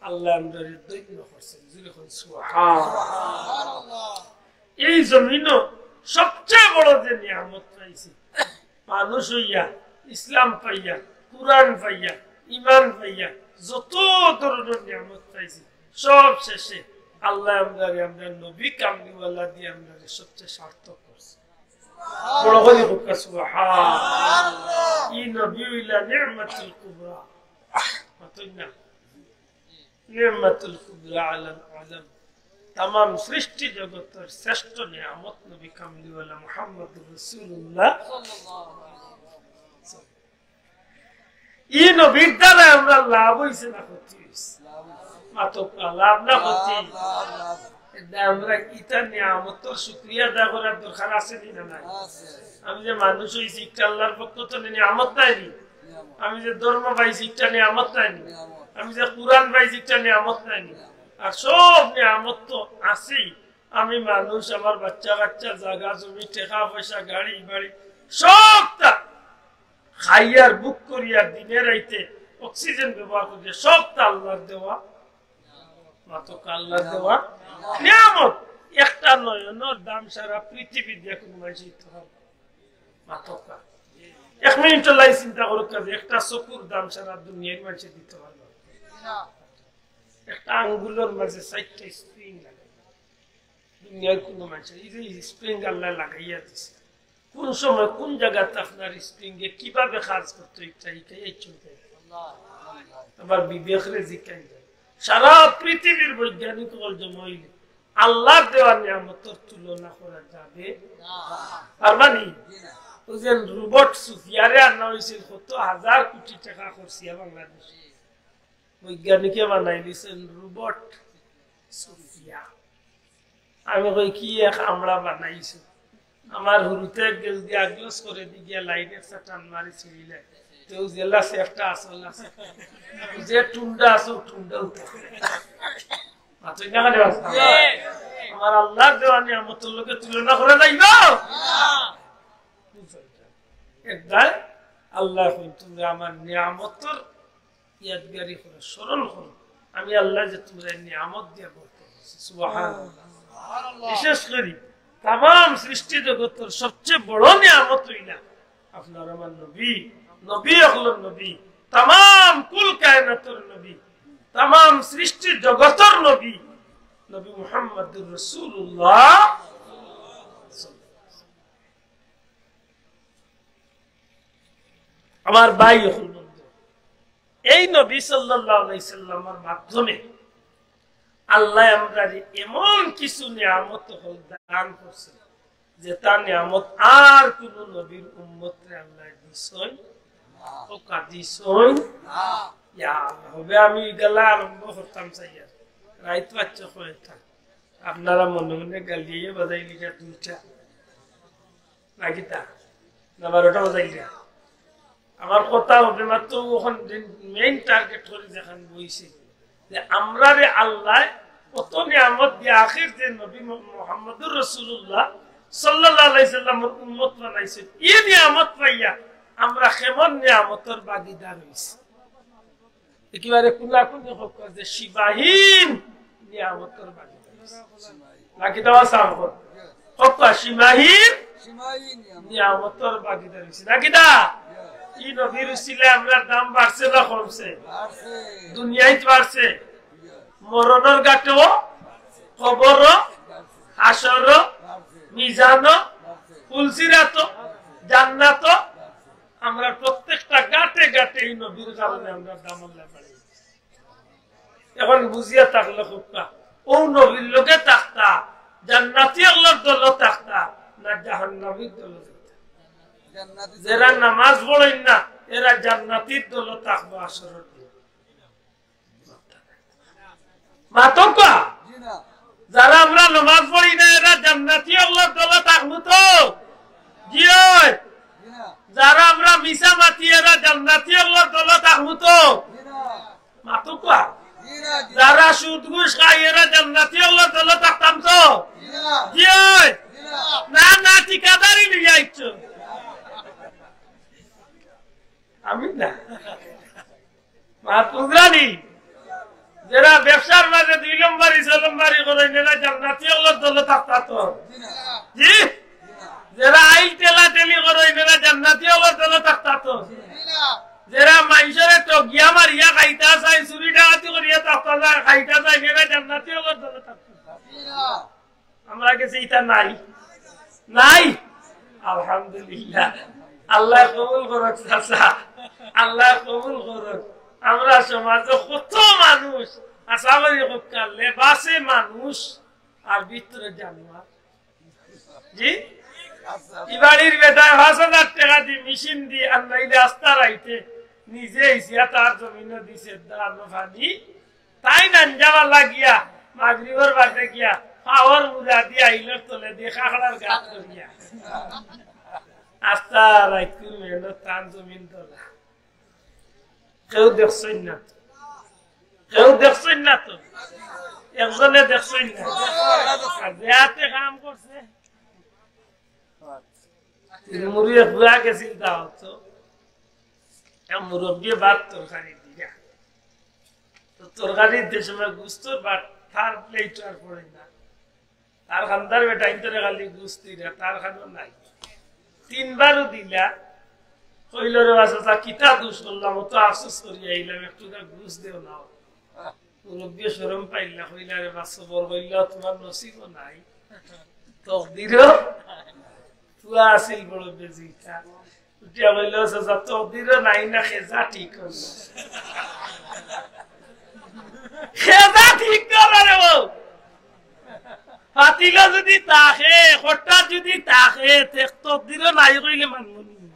আল্লায় আমরারে ধন্য করছেন। জোরে কইন সুবহানাল্লাহ। এই জমিনো সবচেয়ে বড় যে নিয়ামত পাইছি, মানুষ অইয়া, ইসলাম পাইয়া, কুরআন পাইয়া, ইমান পাইয়া, যত ধরনর নিয়ামত পাইছি, সব শেষে আল্লায় আমরারে, আমরার নবী কামলিওয়ালা দিয়া আমরারে সবচেয়ে সার্থক করছে। বড় করি কউক্কা সুবহানাল্লাহ। ই নবী অইলা নি'মাতুল কুবরা। মাতইন না? নি'মাতুল কুবরা আলাল আলাম। তামাম সৃষ্টি জগতর শ্রেষ্ঠ নিয়ামত নবী কামলিওয়ালা মুহাম্মদুর রাসূলুল্লাহ। ই নবীর দ্বারা আমরার লাভ অইছে না ক্ষতি অইছে? মাতউক্কা, লাভ না ক্ষতি? লাভ, লাভ, লাভ। এর দ্বারা আমরা ইতা নিয়ামতর শুকরিয়া আদায় করার দরকার আছে নি না নাই? আছে। আমি যে মানুষ অইছি, ইটা আল্লাহর পক্ষ থাকি নিয়ামত নায় নি? নিয়ামত। আমি যে ধর্ম পাইছি, ইটা নিয়ামত নায় নি? নিয়ামত। আমি যে কোরআন পাইছি, ইটা নিয়ামত নায় নি? নিয়ামত। আর সব নিয়ামত তো আছেই। আমি মানুষ, আমার বাচ্চা কাচ্চা, জাগা জমি, টেকা পয়সা, গাড়ি বাড়ি, সবতা খাইয়ার ভোগ করিয়ার দিনে রাইতে অক্সিজেন ব্যবহার করি, সবতা আল্লাহর দেওয়া। মাতউক্কা, আল্লাহর দেওয়া নিয়ামত। একটা নয়নর দাম সারা পৃথিবীর দিয়া কুনু মানষে দিতে পারবো না। মাতউক্কা। এক মিনিট লাই চিন্তা করউক্কা যে একটা চকুর দাম সারা দুনিয়ার মানষে দিতে পারবো না। একটা আঙ্গুলর মাঝে চাইরটা স্প্রিং লাগাই। দুনিয়ার কুনু মানষে এই যে স্প্রিং আল্লাহ লাগাইয়া দিছে, কোন সময় কোন জাগাত আপনার স্প্রিং এ কিভাবে কাজ করতো, ইটা, ইটা, এই চিন্তা। আবার বিবেকরে জিকাইন যায়। সারা পৃথিবীর বৈজ্ঞানিক অকল জমা অইলে আল্লাহর দেওয়া নিয়ামতর তুলনা করা যাবে? পারবা নি? ওই যে রোবট সুফিয়ারে আনা অইছিল, কত হাজার কোটি টেকা খরচিয়া বাংলাদেশে। বৈজ্ঞানিকে বানাই দিছেন রোবট সুফিয়া। আমি কই, "কি এক আমরা বানাইছো?" আমার হুরুতে এক গেল দিয়া গ্লাস করে দি গিয়া লাইটের সাটান মারি ছিঁড়িলে। তেও জেলা সে একটা আসল আছে। যে টুন্ডা আছে, ও টুন্ডা উঠে। মাতইন না কেনে? আমার আল্লাহর দেওয়া নিয়ামতর লগে তুলনা করা যাইবো? একবার আল্লাহ কইন, "তুমরা আমার নিয়ামতর ইয়াদগারি করো, স্মরণ করো, আমি আল্লাহ যে তুমরা নিয়ামত দিয়া বরকত দিছি।" সুবহানাল্লাহ। বিশেষ করি তামাম সৃষ্টি জগতর সবচেয়ে বড় নিয়ামত অইলা আপনার আমার নবী, নবী অকলর নবী, তামাম কুল কায়নাতর নবী, তামাম সৃষ্টি জগতর নবী, নবী মুহাম্মদুর রাসূলুল্লাহ। আমার ভাই অকল, বন্ধু, এই নবী সাল্লাল্লাহু আলাইহি সাল্লামের মাধ্যমে আল্লাহ আমরারে এমন কিছু নিয়ামত অকল দান করছে, যেটা নিয়ামত আর কুনু নবীর উম্মতরে আল্লাহ দিছইন, ওকা দিছইন। ইয়া আল্লাহ, হবে আমি ইগুলা আরম্ভ করতাম চাইয়ার। রাইত বাচ্চা কয়টা, আপনারা মনে মনে গালিয়ে বাজাই লিখা দুইটা। না কিতা? না বারোটা বাজাইলা? আমার কথা হবে মাত্র ওখান মেইন টার্গেট করি যেখান বইছে যে আমরারে আল্লাহ কত নিয়ামত দিয়া আখির যে নবী মু-, মুহাম্মদুর রাসূলুল্লাহ সাল্লাল্লাহু আলাইহি সাল্লামর উম্মত বানাইছে। ই নিয়ামত পাইয়া আমরা কেমন নিয়ামতর ভাগীদার অইছি? একেবারে কুলাকুলি কউক্কা যে সীমাহীন নিয়ামতর ভাগীদার। নাকি দাওয়া সামনে কউক্কা সীমাহীন নিয়ামতর ভাগীদার অইছি। নাকি দা? ই নবীর উসিলায় আমরার দাম বাড়ছে না কমছে? দুনিয়াত বাড়ছে, মরণর ঘাটেও, কবরও, হাশরও, মিজানও, পুলসিরাতও, জান্নাতও, আমরা প্রত্যেকটা ঘাটে ঘাটে এই নবীর কারণে আমরা দাম আল্লাহ বাড়াই। এখন বুঝিয়া থাকলে কউক্কা, ও নবীর লগে থাকতা, জান্নাতি অকলর দলো থাকতা, না জাহান্নামীর দলো থাকতা? যেরা নামাজ পড়ইন না, এরা জান্নাতির দলো থাকবো হাশরর দিন। মাতউক্কা। যারা আমরা নামাজ পড়ি না, এরা জান্নাতি অকলর দলো থাকমু তো? জি অয়। যারা আমরা মিছা মাতি, এরা জান্নাতি অকলর দলো থাকমু তো? মাতউক্কা। যারা সুদ ঘুষ খাই, এরা জান্নাতি অকলর দলো থাকতাম তো? জি অয়। না, না, ঠিকাদারি লইয়া আইছো। আমি না। মাত বুঝরানি? যেরা ব্যবসার মাঝে দুই নম্বরি, ছয় নম্বরি করইন, এরা জান্নাতি অকলর দলো থাকতা তো? জি? যেরা আইল ঠেলাঠেলি করইন, এরা জান্নাতি অকলর দলো থাকতা তো? যেরা মানষরে ঠগিয়া মারিয়া খাইতা চাইন, চুরি ডাকাতি করিয়া থাকতা চাইন, খাইতা চাইন, এরা জান্নাতি অকলর দলো থাকতা তো? আমরার গেছে ইতা নাই, নাই। আলহামদুলিল্লাহ। আল্লাহ কবুল করুক চাচা, আল্লাহ কবুল করুক। আমরা সমাজে কত মানুষ, আশা করি হোক, লেবাসে মানুষ আর ভিতরে জানোয়ার। জি, ই বাড়ির বেটায় পাঁচ হাজার টেকা দি মেশিন দি, আর নাইলে আস্তা রাইতে নিজে ইসিয়া তার জমিনো দিছে ধান পানি। তাইন আঞ্জাবা লাগিয়া মাগরিবর বাদে গিয়া পাওর মুড়া দিয়া ইলর তলে দিয়া কাঁকড়ার গাত করিয়া। আস্তা রাইতকুর মেহনত তান জমিন দলা। কেউ দেখছইন না তো, কেউ দেখছইন না তো, একজনে দেখছইন না। আর যে হাতে কাম করছে, মুড়ি এক বুয়া গেছিল দাওয়াত, এক মুরব্বিয়ে ভাত তরকারি দিলা। তো তরকারির যে সময় গুস্তর ভাত, তার প্লেট আর পড়ে না। তার খান্দার বেটা ইন্তরে খালি গুস্তি রে, তার খানো নাই। তিনবারও দিলা, কইল, "রে বাচ্চা, কিতা দোষ করলাম, অত আফসোস করি আইলাম, একটু গুস্ত দেও না।" মুরব্বিয়ে শরম পাইলা, কইলা, "রে বাচ্চা, বড় কইলা, তোমার নসিবও নাই, তকদিরও পুয়া আছিল বড় বেজিটা।" উঠিয়া কইল, "চাচা, তকদিরও নাই না, খেজা ঠিক করো না।" খেজা ঠিক করো রে বউ। ফাতিল যদি থাকে, খট্টা যদি থাকে, তে তকদিরও নাই কইলে মানবো নি?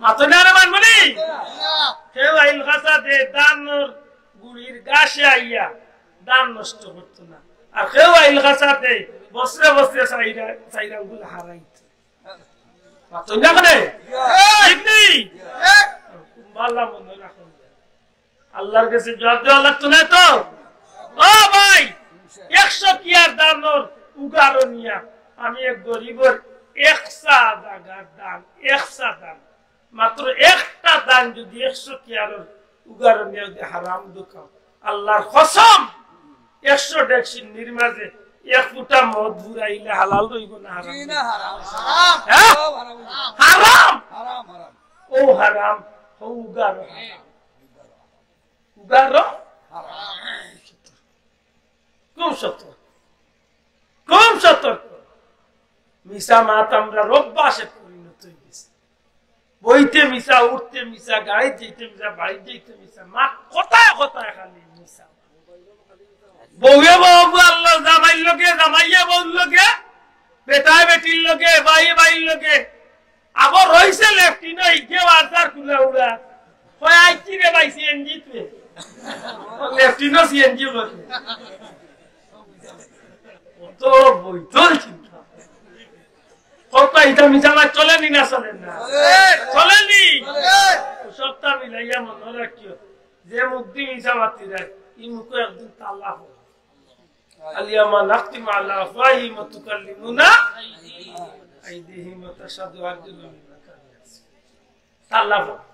মাতো না রে, মানবো নি? কেউ আইল খাসা দে, ধানর গুড়ির গাছে আইয়া ধান নষ্ট করতো না। আর কেউ আইল খাসা দে, বছরে বছরে চাইরা, চাইরা ওগুলো হারাইতো। মাতইন না কেনে? ঠিক নি? বালা মনে রাখইন। আল্লাহর কাছে জবাব দেওয়া লাগতো না তো? ও ভাই, একশো কিয়ার ধানর উগারো নিয়া আমি এক গরিবর এক সা জাগার ধান, এক সা ধান, মাত্র একটা ধান যদি একশো কিয়ারর উগারো নিয়া যদি হারাম দোকান, আল্লাহর কসম, একশো ডেকচির মাঝে এক ফুটা মদ ফুরাইলে হালাল রইবো না হারাম? জি না, হারাম। হ্যাঁ? হারাম, হারাম। হারাম। হারাম, হারাম। ও হারাম, ও উগারো হারাম। উগারো হারাম। খুব সতর্ক, খুব সতর্ক। মিছা মাত আমরার অভ্যাসে পরিণত হয়ে গেছে। বইতে মিছা, উঠতে মিছা, গাড়িত যাইতে মিছা, বাড়িত যাইতে মিছা, মাত কথায় কথায় খালি মিছা। বউয়ে বউ আল্লাহ, জামাইর লগে, জামাইয়ে বউর লগে, বেটায় বেটির লগে, ভাইয়ে ভাইর লগে। আবার রইছে লেফটিনো, ইগে বাজার খুলা উড়া। কয়, "আইছি রে ভাই, সিএনজি তে।" লেফটিনো সিএনজি করে। অত বৈতল চিন্তা। কত ইটা মিছা মাত চলেনি না চলে না? চলে। চলেনি? চলে। সবটা মিলাইয়া মনে রাখিও, যে মুখ দি মিছা মাতি দেয়, এই মুখে একদিন তালা হবে। আল ইয়াউমা নাখতিমু আলা আফওয়াহিহিম ওয়া তুকাল্লিমুনা আইদিহিম ওয়া তাশহাদু আরজুলুহুম বিমা কানু ইয়াকসিবুন। তালা হবে।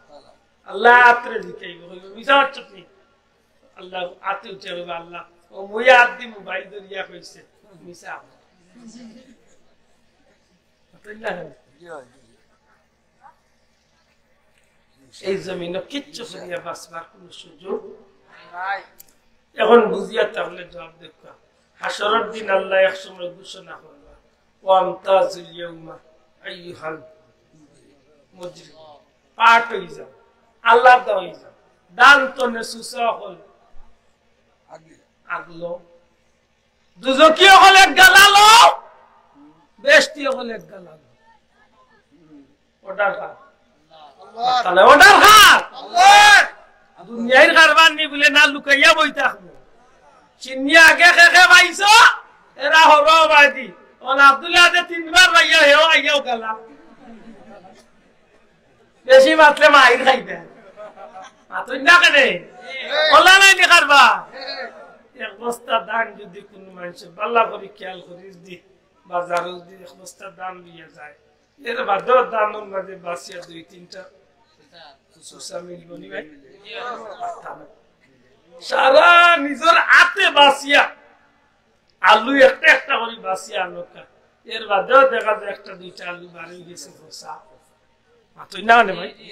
আল্লাহ আত্রে জিকাইব, কইব, "মিছা মাতছত নি?" আল্লাহ আতে উঠে কইব, "আল্লাহ, ও মুই আত দি মোবাইল ধরিয়া কইছে, মিছা।" এই জমিনো কিচ্ছু করিয়া বাঁচবার কোনো সুযোগ নাই। এখন বুঝিয়া তাহলে জবাব দেখবা। হাশরর দিন আল্লাহ এক সময় ঘোষণা করবা, "ওয়ামতাজুল ইয়াউমা আইয়ুহাল মুজরিম।" পাঠ হয়ে যাও, আলাদা হয়ে যাও। দান তো নেসুসা হল আগলো। দুজকি হল এক গালালো, বেহেশতি হল এক গালালো। অর্ডার কার? আল্লাহ। তাহলে অর্ডার কার? আল্লাহ। দুনিয়ার কারবার নি বলে না লুকাইয়া বই থাকবো। চিন্নি আগে কে কে পাইছো? এরা হলো বাদি। অন আব্দুল্লাহ আদে তিনবার পাইয়া হেও আইয়াও গালা। বেশি মাতলে মাইর খাইবে। মাতইন না কেনে? অলা নাই নি কারবার? এক বস্তা ধান যদি কোনো মানুষে বালা করি খেয়াল করি যদি বাজারো যদি এক বস্তা ধান লইয়া যায়, এর বাদেও ধানর মাঝে বাছিয়া দুই তিনটা সুসা মিলবো নি ভাই? সারা নিজর আতে বাছিয়া আলু একটা একটা করি বাছিয়া আনকা। এর বাদেও দেখা যায় একটা দুইটা আলু বাড়ি গেছে ফসা। মাতইন না কেনে ভাই?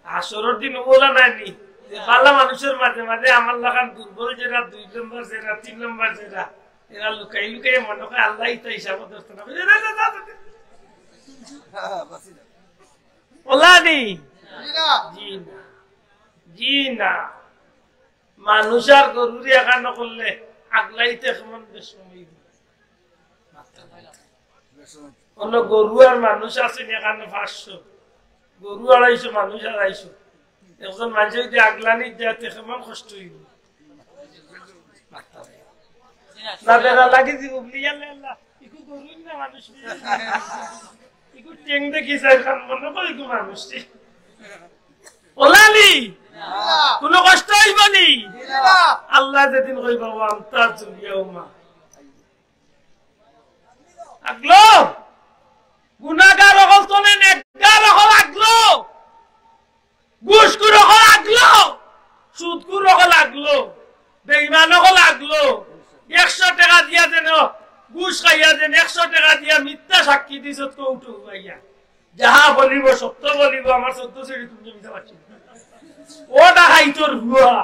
হাশরর দিন ওলা নাই নি? যে বালা মানুষর মাঝে মাঝে আমার লাখান দুর্বল যেরা, দুই নম্বর যেরা, তিন নম্বর যেরা, এরা লুকাই লুকাই মনে করে আল্লাহ ইতা হিসাব ধরতো না। ওলা নি? জি না। জি না। মানুষ আর গরুরে এখানো করলে আগলাইতে কেমন বেশ সময় দিবে। অন্য গরু আর মানুষ আছে নি এখানো পাঁচশো, গরু আড়াইশো, মানুষ আড়াইশো। একজন মানুষ যদি আগলানি যায়, তে কেমন কষ্ট হইব। না বেড়া লাগি দিব বলি, "ইয়াল্লা, ইয়াল্লা, ইকু গরু না মানুষ নি? ইকু টেং দেখি চাই খান মনে করি ইকু মানুষ নি।" ওলালি, কোনো কষ্ট হইব নি? আল্লাহ যেদিন কইবা, "ওয়া আমতাজুল ইয়াউমা।" আগলো, গুনাগার অকল তনে নেকগার অকল আগলো, ঘুষখুর অকল আগলো, সুদখুর অকল আগলো, বেঈমান অকল আগলো। একশো টেকা দিয়া যেন ঘুষ খাইয়া যেন একশো টেকা দিয়া মিথ্যা সাক্ষী দিছত কৌটো হুয়াইয়া। যাহা বলিব সত্য বলিব, আমার চোদ্দ সিঁড়ি তুমি মিছা মারছি। ও ডাকাইতর হুয়া।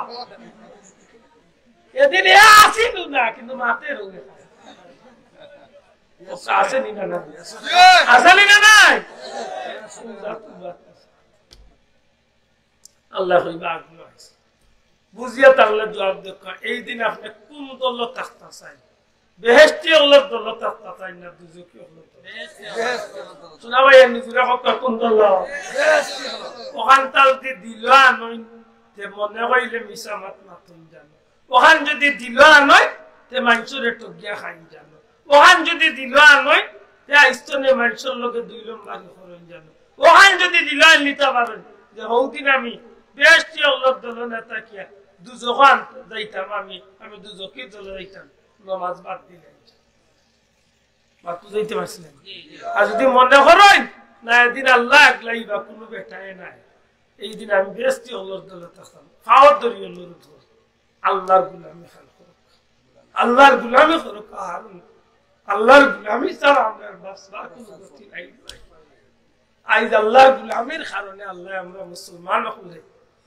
এদিন এ আসিল না, কিন্তু মাতে রোগে। আছে নি না নাই? আছে নি না নাই? আল্লাহ কইবা আগুন আছে। বুঝিয়া তাহলে জবাব দেখা, এই দিন আপনি কোন দল থাকতা চাই? বেহেশতি অকলর দল থাকতা চাই না দুজখি অকলর দল? শোনা ভাই, নিজেরা হক কোন দল? ওখান তাল দি দিল আনইন, তে মনে কইলে মিছা মাত মাতুন জানো। ওখান যদি দিল আনইন, তে মানষরে ঠগিয়া খাইন জানো। ওখান যদি দিল আনইন, তে আইস্তনে মানষর লগে দুই নম্বরি করইন জানো। ওখান যদি দিল আন নিতা পারইন, যে হৌদিন আমি বেহেশতি অকলর দল না থাকিয়া দুজখ আন যাইতাম আমি, আমি দুজখি দল যাইতাম, নমাজ বাদ দিলে। মাত বুঝাইতে পারছি না? আর যদি মনে করইন, না, এদিন আল্লাহ আগলাইবা, কোনো বেটায় নাই, এই দিন আমি বেহেশতি অকলর দলে থাকতাম, পাওত ধরি অনুরোধ করি, আল্লাহর গুলামি খান করুক, আল্লাহর গুলামি করুক, আর আল্লাহর গুলামি ছাড়া আমরার বাঁচবার কোনো গতি নাই। আইজ আল্লাহর গুলামির কারণে আল্লাহ আমরা মুসলমান অকলরে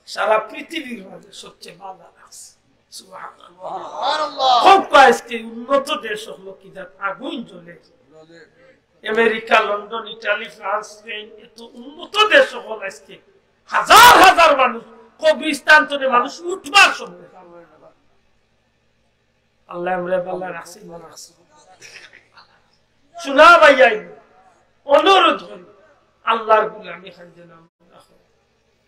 সারা পৃথিবীর মাঝে সবচেয়ে ভালা লাগছে। সুবহানাল্লাহ। সুবহানাল্লাহ। খুব আজকে উন্নত দেশ অকল কি জাত আগুন জ্বলে। America, London, Italy, France, Spain, এত উন্নত দেশ অকল আজকে হাজার হাজার মানুষ, কবরস্থান তনে মানুষ উঠবার সময়। আল্লাহ আমরা ভালা রাখছে, ভালা রাখছে। শোনা ভাই, আই অনুরোধ করি, আল্লাহর গুলামি খান যেন আমরা করি।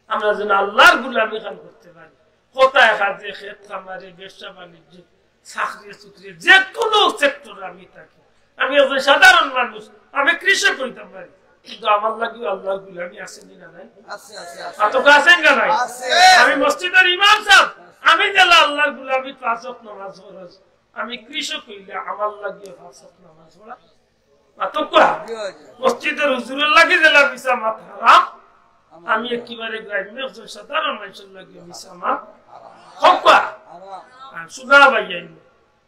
আমরা যেন আল্লাহর গুলামি খান করতে পারি। কথায় কাজে, খেত খামারে, ব্যবসা বাণিজ্যে, চাকরি চুকরি, যে কোনো সেক্টরে আমি থাকি। আমি একজন সাধারণ মানুষ, আমি কৃষক হইতাম পারি, কিন্তু আমার লাগিও আল্লাহর গুলামি আছে নি না নাই? আছে, আছে, আছে। আর তো আছেন না নাই? আছে। আমি মসজিদের ইমাম সাহেব, আমি যেলা আল্লাহর গুলামি পাঁচ ওয়াক্ত নামাজ ফরজ, আমি কৃষক হইলে আমার লাগিও পাঁচ ওয়াক্ত নামাজ পড়া। আর তো কয়া, মসজিদের হুজুরের লাগি যেলা মিছা মাত হারাম, আমি একেবারে গ্রাম্য একজন সাধারণ মানুষের লাগিও মিছা মাত হক কয়া। আর শোনা ভাই,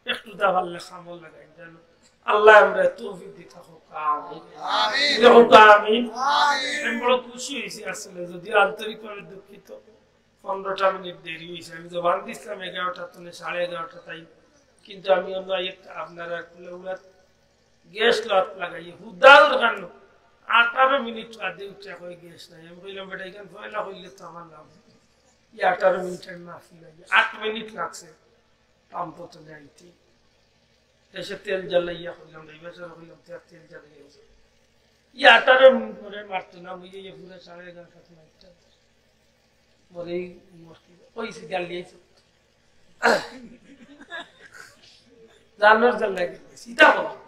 একটু দা পারলে কামো লাগাই জানো। আল্লাহ আমরা তৌফিক দি থাকো, আমিন। আমিন। দেখো, আমিন। আমিন। আমি বড় খুশি হয়েছি আসলে, যদিও আন্তরিকভাবে দুঃখিত, পনেরোটা মিনিট দেরি হয়েছে। আমি জবান দিছিলাম এগারোটা তনে সাড়ে এগারোটা তাই, কিন্তু আমি অন্য একটা আপনারা কুলে উড়াত গ্যাস লাত লাগাই হুদাল খান আঠারো মিনিট বাদে উঠে কই গ্যাস নাই। আমি কইলাম, "বেটা, এখানে পয়লা কইলে তো আমার নাম।" এই আঠারো মিনিট আমি মাফি লাগে, আট মিনিট লাগছে পাম্প তনে আইতে। এসে তেল জ্বালাইয়া কইলাম, ড্রাইভার সাহেব কইলাম, "তেল, তেল জ্বালাইয়া।" এই আঠারো মিনিট পরে মারতো না, বুঝে যে পুরো সাড়ে এগারোটা সময় একটা। পরে এই মসজিদে ওই সে গাল দিয়েছে। জানোর জ্বালায় গেছে, সিধা বলো।